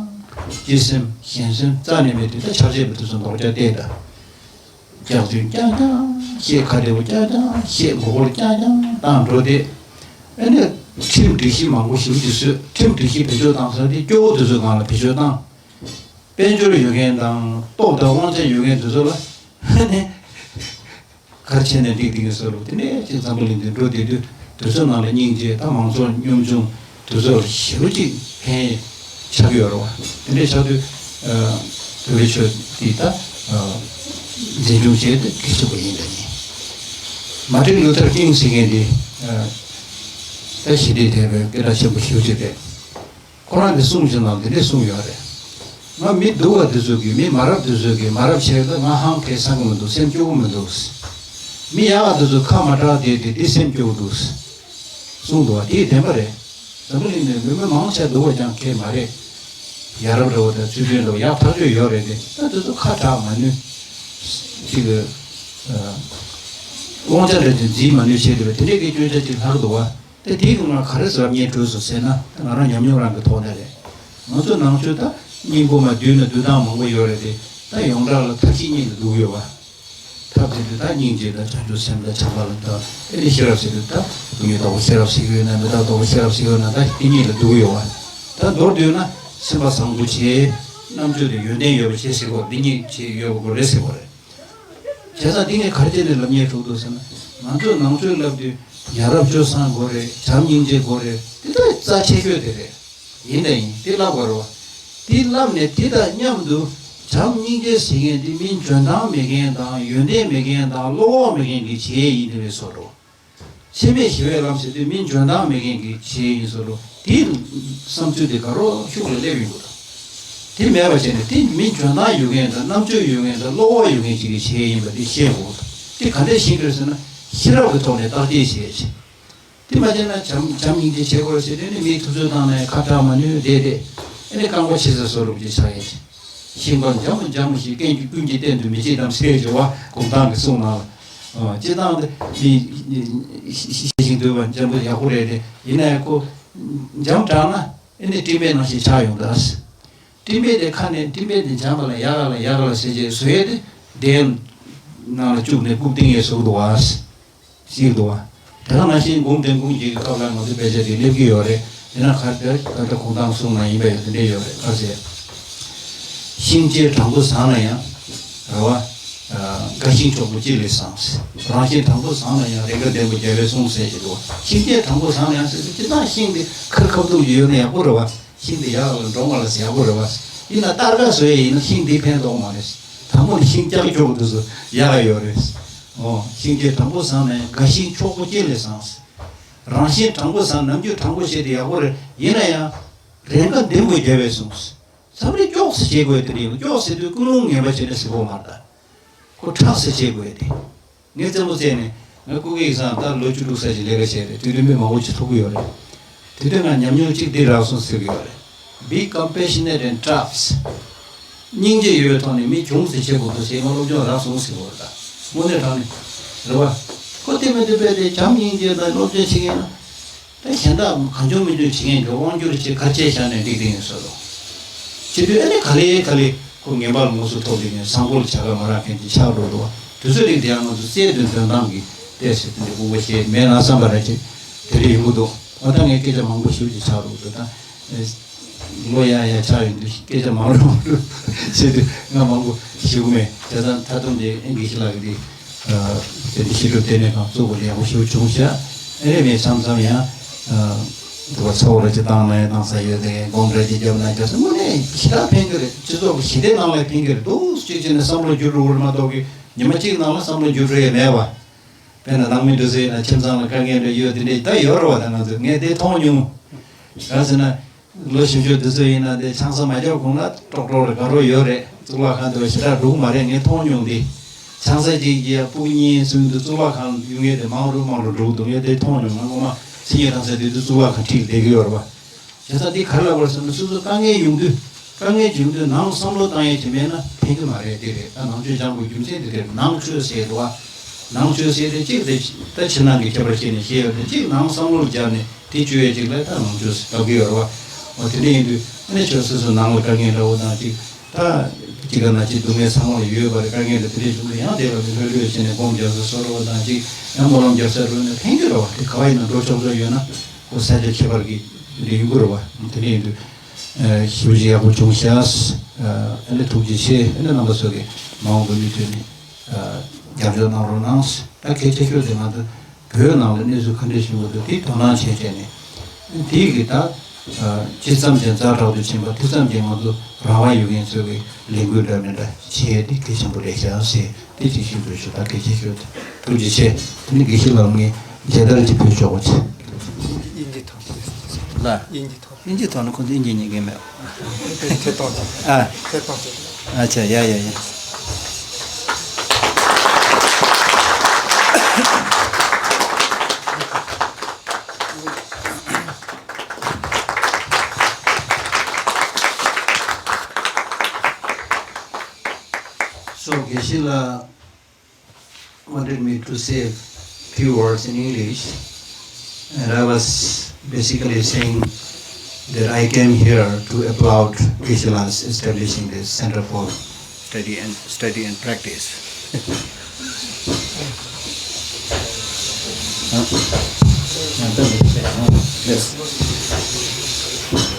སྤྱི་སེམས་གཞན་སེམས་རྩ་ནས་མེད་དུས་ད་ཆབ་སྲིད་པ་དེ་ཚོ་མདོག་ཅག་བལྟས་ད། སྐྱག་རྫུན་རྐྱང་རྐྱང་བཤད། ཁ་བདེ་པོ་རྐྱང་རྐྱང་བཤད། མགོ་སྐོར་རྐྱང་རྐྱང་བཏང་འགྲོ་དེ། ཨ་ནི་ཁྲིམས་སྒྲིག་གཞི་མང་པོ་ཞེ་པོ་ཅིག་བཟོས། ཁྲིམས་སྒྲིག་གཞི་བེད་སྤྱོད་བཏང་ས་དེ་སྐྱོ་བོ་དེ་ཚོའི་སྒང་ལ་བེད་སྤྱོད་བཏང་། དཔལ་འབྱོར་ཡོད་མཁན་དང་སྟོབས་དང་དབང་ཆ་ཡོད་མཁན་དེ་ཚོ་ལ་ཨ་ནི། ག་རེ་བྱས་ནས་འགྲིག་འགྲིག་གི་བཟོ་ལུགས་དེ་འདྲས་ཅིག་འཛམ་བུ་གླིང་འདི་འགྲོ་བསྡད་དུས་དེ་ཚོའི་ནང་ལ་སྙིང་རྗེ་དང་མང་ཚོགས་གཉོམ་ཆུང་དེ་ཚོར་ཞེ་པོ་ཅིག་ཕན་ཆགས་ཡོད་རེད་བ། དེ་འདྲས་ཆགས་དུས་ཨ། བོད་པའི་ཆོས་འདི་ད་ཨ། འཛིན་སྐྱོང་བྱེད་དེ་གལ་ཆེན་པོ་ཡིན་པ་ཡིན། མར་ཊིན་ལུ་ཐར་ཀིང་ཟེར་མཁན་འདི་ཨ། ད་ཞི་བདེ་དེ་བས་སྐད་གྲགས་ཆེན་པོ་ཞེ་པོ་ཅིག་རེད། ཁོ་རང་གི་གསུང་བཞིན་ལ་འདི་འདྲས་གསུངས་ཡོད་རེད། ང་མི་སྡུག་པ་འདི་ཚོ་གིས། མི་མ་རབས་འདི་ཚོ་གིས་མ་རབས་བྱས་ད་ང་ཧང་གས་སང་གི་མི་འདུག་སེམས་སྐྱོ་གི་མི་འདུག་མི་ཡག་འདི་ཚོ་ཁ་མ་གྲགས་བསྡད་དེ་འདི་སེམས་སྐྱོ་གི་འདུག་གསུངས་འདུག་བ། དེ་བདེན་པ་རེད། འཛམ་བུ་གླིང་ནས་མི་མི་མང་ཆེ་སྡུག་པ་ཀྱང་གས་མ་རེད། ཡ་རབས་འདྲ་བོ་དང་ཚུལ་ཁྲིམས་འདྲ་བོ་ཡག་ཐག་ཆོད་ཡོད་རེད་དེ། ད་འདི་ཚོ་ཁ་གྲགས་མ་ནུས། ཅིག་གི་དབང་ཆ་འདྲ་ཅིག་འཛིན་མ་ནུས་བྱས་དེ་བས་དེ་འདྲས་ཀྱི་སྐྱོན་ཆ་ཅིག་ལྷག་འདུག་བ། དེ་དེའི་སྒང་ལ་ག་རེ་ཟེར་ཉན་འགྲོ་སོང་ཟེར་ན། ད་ང་རང་ཉམས་མྱོང་རང་གི་ཐོག་ནས་རེད། ང་ཚོ་ནང་ཆོས་ད་སྙིང་པོ་མ་བསྡུས་ན་བསྡུ་སྟངས་མང་པོ་ཡོད་རེད་དེ། ད་ཡོངས་གྲགས་ལ་ཐབས་ཤེས་གཉིས་ལ་འདུ་གི་ཡོད་པ། ཐབས་ཟེར་དུས་ད་སྙིང་རྗེ་དང་བྱང་ཆུབ་སེམས་དང་བྱམས་པ་ལ། ད་ཨེ་ནི་ཤེས་རབ་ཟེར་དུས་ད་སྡུག་བསྔལ་རྟོགས་པའི་ཤེས་རབ་ཟེར་གྱི་ཡོད་ན། མི་རྟག་རྟོགས་པའི་ཤེས་རབ་ཟེར་གྱི་ཡོད་ན། ད་དེ་གཉིས་ལ་འདུ་གི་ཡོད་པ། ད་མདོར་བསྡུས་ན་སེམས་པ་བཟང་པོ་བྱེད། རྣམ་དཔྱོད་དང་ཡོན་ཏན་ཡོད་པ་བྱེད་ཟེར་གོ། འདི་གཉིས་བྱེད་ཡོད་པ་གོ་རེད་ཟེར་གོ་རེད། བྱས་ཙང་འདི་ངས་ག་རེ་བྱས་ནས་ལབ་སྙིང་བྲོ་འདུག་ཟེར་ན། ང་ཚོས་ནང་ཆོས་ལབ་དུས་ཡ་རབས་སྤྱོད་བཟང་དགོས་རེད། བྱམས་སྙིང་རྗེ་དགོས་རེད། འདི་ད་རྩ་ཆེ་ཤོས་དེ་རེད། ཡིན་དང་ཡིན། འདི་བསླབ་དགོས་རེད་བ། འདི་བསླབ་ནས་འདི་དང་མཉམ་དུ་བྱམས་སྙིང་རྗེ་ཟེར་མཁན་འདི་མི་འཇོན་ཐང་མེད་མཁན་དང་ཡོན་ཏན་མེད་མཁན་དང་བློ་ཁོག་མེད་མཁན་གྱིས་བྱས་ཡིན་དེ་བས་སོ་འགྲོ། བྱས་ འཆི་མེད་ཞི་བའི་ལམ་ཟེར་དུས་མི་འཇོན་ཐང་མེད་མཁན་གྱི་བྱེད་ཡིན་ཟེར་རོ། དེའི་བསམ་ཚུལ་དེ་དགའ་རོགས་ཤུགས་ལ་སླེབས་ཡོང་གི་འདུག་དེ་མེད་པ་བྱས་ནས་དེ་མི་འཇོན་ཐང་ཡོད་མཁན་དང་རྣམ་དཔྱོད་ཡོད་མཁན་དང་བློ་ཁོག་ཡོད་མཁན་ཅིག་གི་བྱེད་ཡིན་པ་དེ་ཤེས་དགོས་འདུག་དེ་ག་འདྲས་ཤེས་དགོས་ཟེར་ན་ཤེས་རབ་ཀྱི་ཐོག་ནས་བརྟག་དཔྱད་བྱེད་ཅིང་། དེ་མ་བྱས་ན་བྱམས་བྱམས་སྙིང་རྗེ་བྱེད་དགོས་ཟེར་དུས་ནི་མིའི་ཐུབ་ཚོད་བཏང་ནས་ཁ་གྲག་མ་ནུས་བསྡད་དེ། ཨ་ནི་རྐང་པ་ཕྱི་ས་བཟོ་རུབ་ཀྱི་ཆགས་ཡིན་ཅིང་། ཤིང་པ་འཇམ་མོ་འཇམ་མོ་ཞིག་ཀུན་གྱི་ཀུན་གྱི་རྟེན་དུ་མི་བྱེད་དམ་ཟེར་བྱ་བ་གུང་ཐང་གི་གསུང་ནང་ལ། སྤྱིར་བཏང་དུ་མི་ཤེས་ཤིང་འདོད་པ་འཇམ་པོ་ཡག་པོ་རེད་དེ། ཡིན་ན་ཡང་ཁོ་འཇམ་དྲགས་ན་ཨ་ནི་སྤྲིན་པའི་ནང་བཞིན་ཆགས་ཡོང་གི་རེད། སྤྲིན་པ་དེ་ཁ་ནས་སྤྲིན་པ་དེ་འཇམ་པ་ལ་ཡག་ག་ལ་ཡག་ག་ལ་ཟེར་བྱས་བཟོས་ཏེ་གདན་ནང་ལ་བཅུག་ནས་སྐུ་བཏིང་ཡས་བཟོ་འདུག་བ། ཞིག་འདུག་བ། དེ་དང་ནང་བཞིན་འགུམ་བདེན་འགུམ་གྱི་སྐབས་ལ་ང་ཚོའི་དཔེ་ཆ་དེ་སླེབས་ཀྱི་ཡོད་རེད། དེ་ན་ག་དེ་ག་དེ་གུང་ཐང་གསུང་ན་ཡིན་པ་ཡོད་དེ་འདྲས་ཡོད་རེད་ཁ་ཟེར། ཤིང་གཅལ་དྲང་པོ་བཟང་ན་ཡང་། རེད་བ། དགའ་ཤིང་ཕྱུག་པོ་གཅིག་ལས་བཟང་། རང་བཞིན་དྲང་པོ་བཟང་ན་ཡང་རེས་འགའ་ལྡེམ་པོ་རྒྱལ་བས་གསུངས་ཟེར་གྱི་འདུག་ཤིང་གཅལ་དྲང་པོ་བཟང་ན་ཡང་ཟེར་དུས་སྤྱིར་བཏང་ཤིང་དེ་ཁར་ཁ་བཏུག་ཡོད་ན་ཡག་པོ་རེད་བ། ཤིང་དེ་ཡག་ལ་འགྲོ་མ་ལ་ཟེར་ཡག་པོ་རེད་བ། ཡིན་ན་སྟར་ཀ་བཟོས་ཡིན་ན་ཤིང་དེ་ཕན་ཐོགས་མ་རེད། དང་པོ་ནི་ཤིང་ལྕགས་ཀྱོག་དེ་ཚོ་ཡག་ཡོད་རེད། ཨོ། ཤིང་གཅལ་དྲང་པོ་བཟང་ན་ཡང་དགའ་ཤིང་ཕྱུག་པོ་གཅིག་ལས་བཟང་། རང་བཞིན་དྲང་པོ་བཟང་ནམ་རྒྱུན་དྲང་པོ་བྱས་ཏེ་ཡག་པོ་རེད། ཡིན་ན་ཡང་རེས་འགའ་ལྡེམ་པོ་རྒྱལ་བས་གསུངས། མཚམས་རེ་ཀྱོག་སེ་བྱེད་དགོས་དེ་རེད། ཀྱོག་སེ་དུས་ཀུན་སློང་ངན་པ་བྱས་ན་གཟི་བོ་མར་ལྟ། ཁོ་ཁྲག་སེ་བྱེད་དགོས་དེ། ངས་བཙན་པོ་བཙལ་ནས་ང་སྐུ་སྒེར་སང་ད་ལོ་བཅུ་དྲུག་ཙམ་ཞིག་ལས་ཀ་བྱས་རེད། དེ་དུས་མི་མང་པོ་ཅིག་ཐུག་གི་ཡོད་རེད། དེ་དུས་ང་ཉམས་མྱོང་གཅིག་འདི་རག་སོང་ཟེར་གི་ཡོད་རེད། Be compassionate and tough། སྙིང་རྗེ་ཡོད་པའི་ཐོག་ནས་མི་གྱོང་ཙམ་བྱེད་དགོས་འདུག་ཟེར་ང་སློབ་སྦྱོང་རག་སོང་ཟེར་གི་ཡོད་རེད། ད་དངོས་གནས་དྲང་གནས་རེད་བ། ཁོ་དེ་མི་དེ་བས་དེ་བྱམས་སྙིང་རྗེ་དང་སློབ་སྦྱོང་བྱེད་མཁན་ན། ད་གཞན་དག་གང་བྱུང་མི་བྱུང་བྱེད་མཁན་གྱི་དབང་སྒྱུར་བྱེད་གར་ཆས་བཞག་ནས་འགྲིག་བསྡད་ཡིན་ཟེར་རོ། བྱེད་དུས་ཨ་ནི་ག་ལེ་ག་ལེ་ཁོ་ངན་པ་ལ་མུ་གསུམ་ཐོགས་བསྡད་མཁན་བཟང་པོ་ལ་བྱ་དགའ་མ་རག་མཁན་གྱི་ཆགས་འགྲོ་འདུག་བ། དུས་ཚོད་རིགས་དེ་ཡང་ང་ཚོ་རྩལ་དུ་འདོན་སྟངས་ཀྱི་ཏོག་ཙམ་དེ་འདྲ་དགོས་པ་ཞིག་མེད་ན་བསམ་པ་རེ་ཅིག་དེ་འདྲ་ཡོང་གི་འདུག་འོ་ད་ངས་སྐད་ཆ་མང་པོ་ཞུ་རྒྱུ་ཆགས་འགྲོ་འདུག་ད། ལོ་ཡ་ཡ་ཆགས་ཡོང་དུས་སྐད་ཆ་མང་རུ་མང་རུ་བྱེད་དུས་ང་མང་པོ་ཞུ་གི་མེད། བྱས་ཙང་ད་དུང་དེ་ཨེ་འགའི་ཤི་ལགས་ཀྱི་དེ་དེ་འདི་ཤི་གྲུབ་ལྟེ་གནས་ཁང་གཙོ་བོ་ལ་ཡག་པོ་ཞུ་བྱུང་ཤག་ཨེ་རེད་མེད་མཚམས་མཚམས་ཡང་འདུག་བ། ཚོགས་ར་ཅིག་བཏང་ན་ཡང་བཏང་ས་ཡོད་དེ། དགོང་གྲ་ཅིག་བརྒྱབ་ན་རྒྱ་སེ་དངོས་གནས་ཞེ་དྲག་ཕན་གྱི་རེད། སྤྱི་ཚོགས་ཀྱི་ཞི་བདེ་ནང་ལ་ཕན་གྱི་རེད། འདུག་ཅིག་བྱས་ནས་བསམ་བློ་འགྱུར་འགྲོ་གི་རེད་མ་གཏོགས་ཀྱི་ཉི་མ་གཅིག་ནང་ལ་བསམ་བློ་འགྱུར་འགྲོ་ཡས་མེད་བ། དཔེར་ན་ནང་མི་འདུག་ཟེར་ན་ཁྱིམ་ཚང་ལ་དཀའ་ངལ་འདྲ་ཡོད་དེ་འདྲས་ད་ཡོད་རེད་བ། ད་ང་ཚོས་ངས་དེ་མཐོང་མྱོང་། གང་ཟེར་ན། ལོ་གཞོན་གཞོན་དེ་ཚོ་ཡིན་ན་དེ་ཆང་ས་མ་རྒྱག་གོང་ལ་ཀྲོག་ཀྲོག་རེ་དགའ་རོགས་ཡོད་རེད། གཙུག་ལག་ཁང་དུ་ཞེ་དྲག་འགྲོ་གི་མ་རེད། ངས་མཐོང་མྱོང་དེ། ཆང་ས་གཅིག་གིས་སྤུ་གུ་གཉིས་བཟུང་དུས་གཙུག་ལག་ཁང་ཡོང་མཁན་དེ་མང་རུ་མང་རུ་འགྲོ་གི་འདུག་ངས་དེ་མཐོང་མྱོང་། ང་ངོ་མ་སེམས་ཉིད་རང་ས་དེ་དུས་གཙུག་ལག་ཁང་འཁྲིས་བསྡད་ཀྱི་ཡོད་རེད་བ། བྱས་ཙང་འདི་ག་རེ་ལབ་པར་ཟེར་ན་སོ་སོ་དཀའ་ངལ་ཡོང་དུས་དཀའ་ངལ་བྱུང་དུས་ནང་བསམ་བློ་བཏང་ཡས་ཅིག་མེད་ན་ཕན་གྱི་མ་རེད། དེ་རེད། ད་ནང་ཆོས་སྦྱང་དགོས་རྒྱུ་མཚན་དེ་རེད། ནང་ཆོས་ཟེར་འདུག་བ། ནང་ཆོས་ཟེར་དེ་གཅིག་དེ་ད་ཕྱི་ནང་གི་ཁྱད་པར་ཕྱེ་ནས་བཤད་ཡོད་དེ། གཅིག་ནང་བསམ་བློ་སྦྱར་ནས་དེ་བཅོས་ཡས་ཅིག་ལ་ད་ནང་ཆོས་ཟེར་ལབ་ཀྱི་ཡོད་རེད་བ། འོ་དེ་འདྲ་ཡིན་དུས་ཨ་ནི་ཆོས་སོ་སོ་ནང་ལ་དཀའ་ངལ་འདྲ་བོ་དང་གཅིག་ད་གཅིག་ག་ན་གཅིག་སྡུག་བསྔལ་ཚང་མ་ལ་ཡོད་པ་རེད། དཀའ་ངལ་འདྲ་དེ་འདྲ་བྱུང་དུས་ཡང་དེ་ལ་ལྷོད་ལྷོད་བྱས་ནས་སྒོམ་རྒྱག་ས་བཟོ་འདྲ་བོ་དང་གཅིག་ཡང་སྨོན་ལམ་རྒྱག་ས་འདྲ་བོ་ནས་ཕན་གྱི་རེད་བ། དེ་ག་བ་ཡིན་ན་འགྲོ་ཆོག་ཆོག་ཡོད་ན། ཁོ་ས་ཆ་ཁྱད་པར་གྱི་རེ་ཡོང་གི་རེད་བ། དེ་ནས་ཡིན་དུས་ཞེ་པོ་ཅིག་ཡག་པོ་བྱུང་ཤག་ཨ་ནི་ཐུགས་རྗེ་ཆེ། ཨ་ནི་རྣམ་པ་ཚོ་གིས་མ་འོངས་པའི་མུ་མཐུད་ནས་རྒྱབ་སྐྱོར་གནང་རོགས་གནང་། ད་གལ་ཆེ་ཤོས་དེ་ང་ཚོ་བོད་ནང་ལ་གནས་ཚུལ་ག་འདྲ་ཞིག་འགྲོ་འདུག་དེ་དོ་སྣང་བྱས་བྱས་ནས་དེ་གི་ད་ཅི་ཙམ་ཅིག་ཛ་དྲག་ཏུ་ཕྱིན་པ་དེ་ཙམ་གྱིས་ང་ཚོ་རང་དབང་ཡོད་མཁན་ཚོ་གི་ལས་འགུལ་འདྲ་མི་འདྲ་བྱས་དེ་གལ་ཆེན་པོ་རེད་ཤག་ཟེར། དེ་གཅིག་ཞུ་དགོས་ཞུ། ད་གལ་ཆེ་ཤོས་དེ། ཐུགས་རྗེ་ཆེ། དེ་ནི་དགེ་བཤེས་ལགས་ངས་མཇལ་དར་གཅིག་ཕུལ་ཆོག་པ་བྱེད། དབྱིན་ཇི་ཐོག་ལ། དབྱིན་ཇི་ཐོག་དབྱིན་ཇི་ཐོག་ནི་ཁོ་ཚོ་དབྱིན་ཇི་ཉན་མཁན་མེད། ཐད་གཏོང་ཐད་གཏོང་ཨ། ཐད་གཏོང་ཐད་གཏོང་། ཨ་ཆ་ཡ་ཡ་ཡ། So དགེ་བཤེས་ལགས wanted me to say few words in English, and I was basically saying that I came here to applaud Geshe-la's establishing this Center for Study and, Study and Practice. Huh? Yes.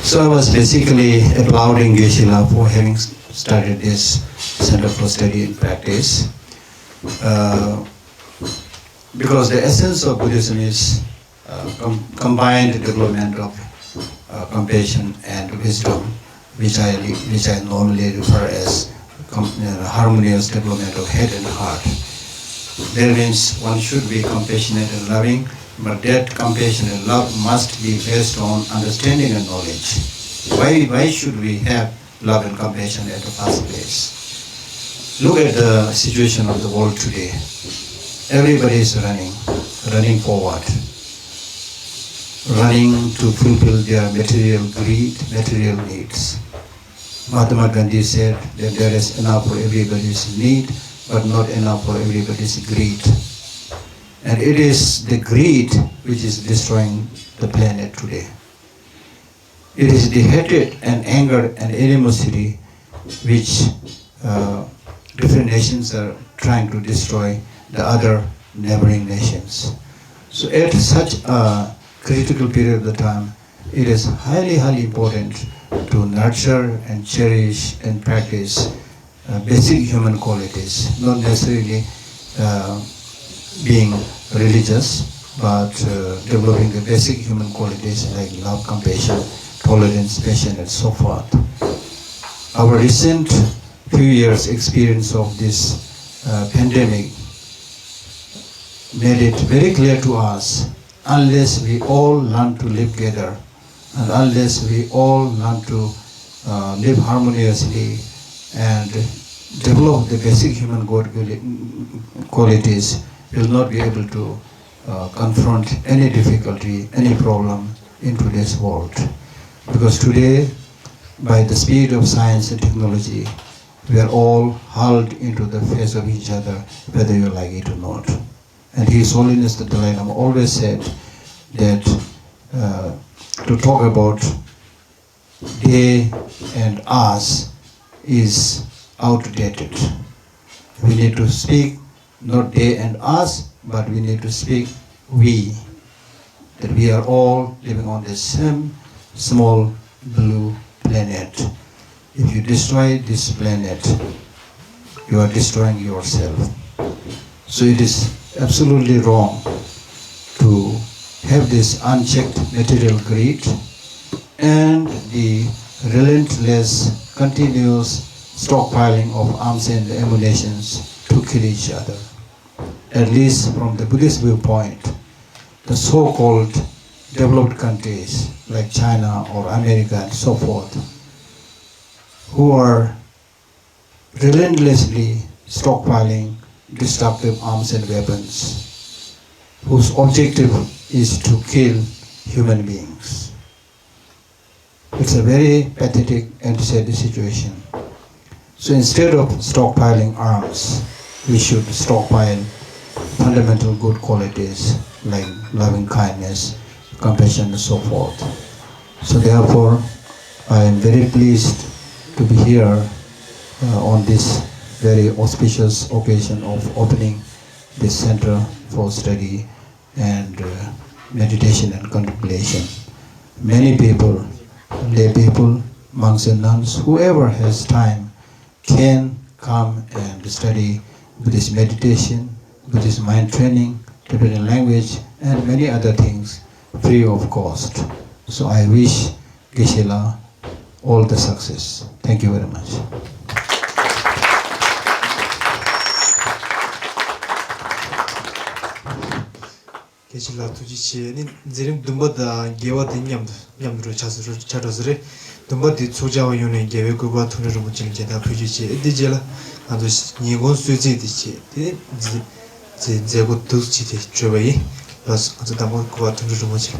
So I was basically applauding Geshe-la for having started this Center for Study and Practice. Uh, because the essence of Buddhism is uh, com- combined development of uh, compassion and wisdom, which I, which I normally refer as com- uh, harmonious development of head and heart. That means one should be compassionate and loving, But that compassion and love must be based on understanding and knowledge. Why, why should we have love and compassion at the first place? Look at the situation of the world today. Everybody is running, running forward, running to fulfill their material greed, material needs. Mahatma Gandhi said that there is enough for everybody's need, but not enough for everybody's greed. And it is the greed which is destroying the planet today. It is the hatred and anger and animosity which uh, different nations are trying to destroy the other neighboring nations. So at such a critical period of the time, it is highly, highly important to nurture and cherish and practice uh, basic human qualities, not necessarily uh, being religious, but uh, developing the basic human qualities like love, compassion, tolerance, patience, and so forth. Our recent few years' experience of this uh, pandemic made it very clear to us, unless we all learn to live together, and unless we all learn to uh, live harmoniously and develop the basic human good quali- qualities, we will not be able to uh, confront any difficulty, any problem in today's world. Because today, by the speed of science and technology, we are all hurled into the face of each other, whether you like it or not. And His Holiness the Dalai Lama always said that uh, to talk about they and us is outdated. We need to speak not they and us, but we need to speak we. That we are all living on the same small blue planet. If you destroy this planet, you are destroying yourself. So it is absolutely wrong to have this unchecked material greed and the relentless, continuous stockpiling of arms and ammunitions to kill each other. At least from the Buddhist viewpoint, the so-called developed countries like China or America and so forth, who are relentlessly stockpiling destructive arms and weapons, whose objective is to kill human beings. It's a very pathetic and sad situation. So instead of stockpiling arms, we should stockpile fundamental good qualities like loving kindness, compassion, and so forth. So therefore, I am very pleased to be here uh, on this very auspicious occasion of opening this Center for Study and uh, Meditation and Contemplation. Many people, lay people, monks and nuns, whoever has time, can come and study Buddhist meditation, Buddhist mind training, Tibetan language, and many other things free of cost. So I wish Geshe-la all the success. Thank you very much. དགེ་བཤེས་ལགས་ཐུགས་རྗེ་ཆེ། ནི་མཛད་རིམ་བདུན་པ་དང་བརྒྱད་པ་དེ་མཉམ་དུ་མཉམ་དུ་འགྲོ་ཆགས་སུ་ཆགས་འགྲོ་ས་རེད། བདུན་པ་དེ་ཚོགས་བཅར་བ་ཡོངས་ནས་རྒྱལ་བའི་སྐུ་པར་མཐོང་གྲོལ་རིན་པོ་ཆེ་ལ་མཇལ་དར་ཕུལ་རྒྱུ་བྱས། དེ་རྗེས་ལ་ང་ཚོ་ཉིན་གུང་གསོལ་ཚིགས་དེ་བྱས། དེ་ནས་མཛད་མཛད་མཛད་སྒོ་འདུག་ཅིག་དེ་གྲོལ་བ་ཡིན། ལགས་སོ། ང་ཚོ་དང་པོ་སྐུ་པར་མཐོང་གྲོལ་རིན་པོ་ཆེ།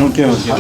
ཨོ་ཁེ། ཨོ་ཁེ།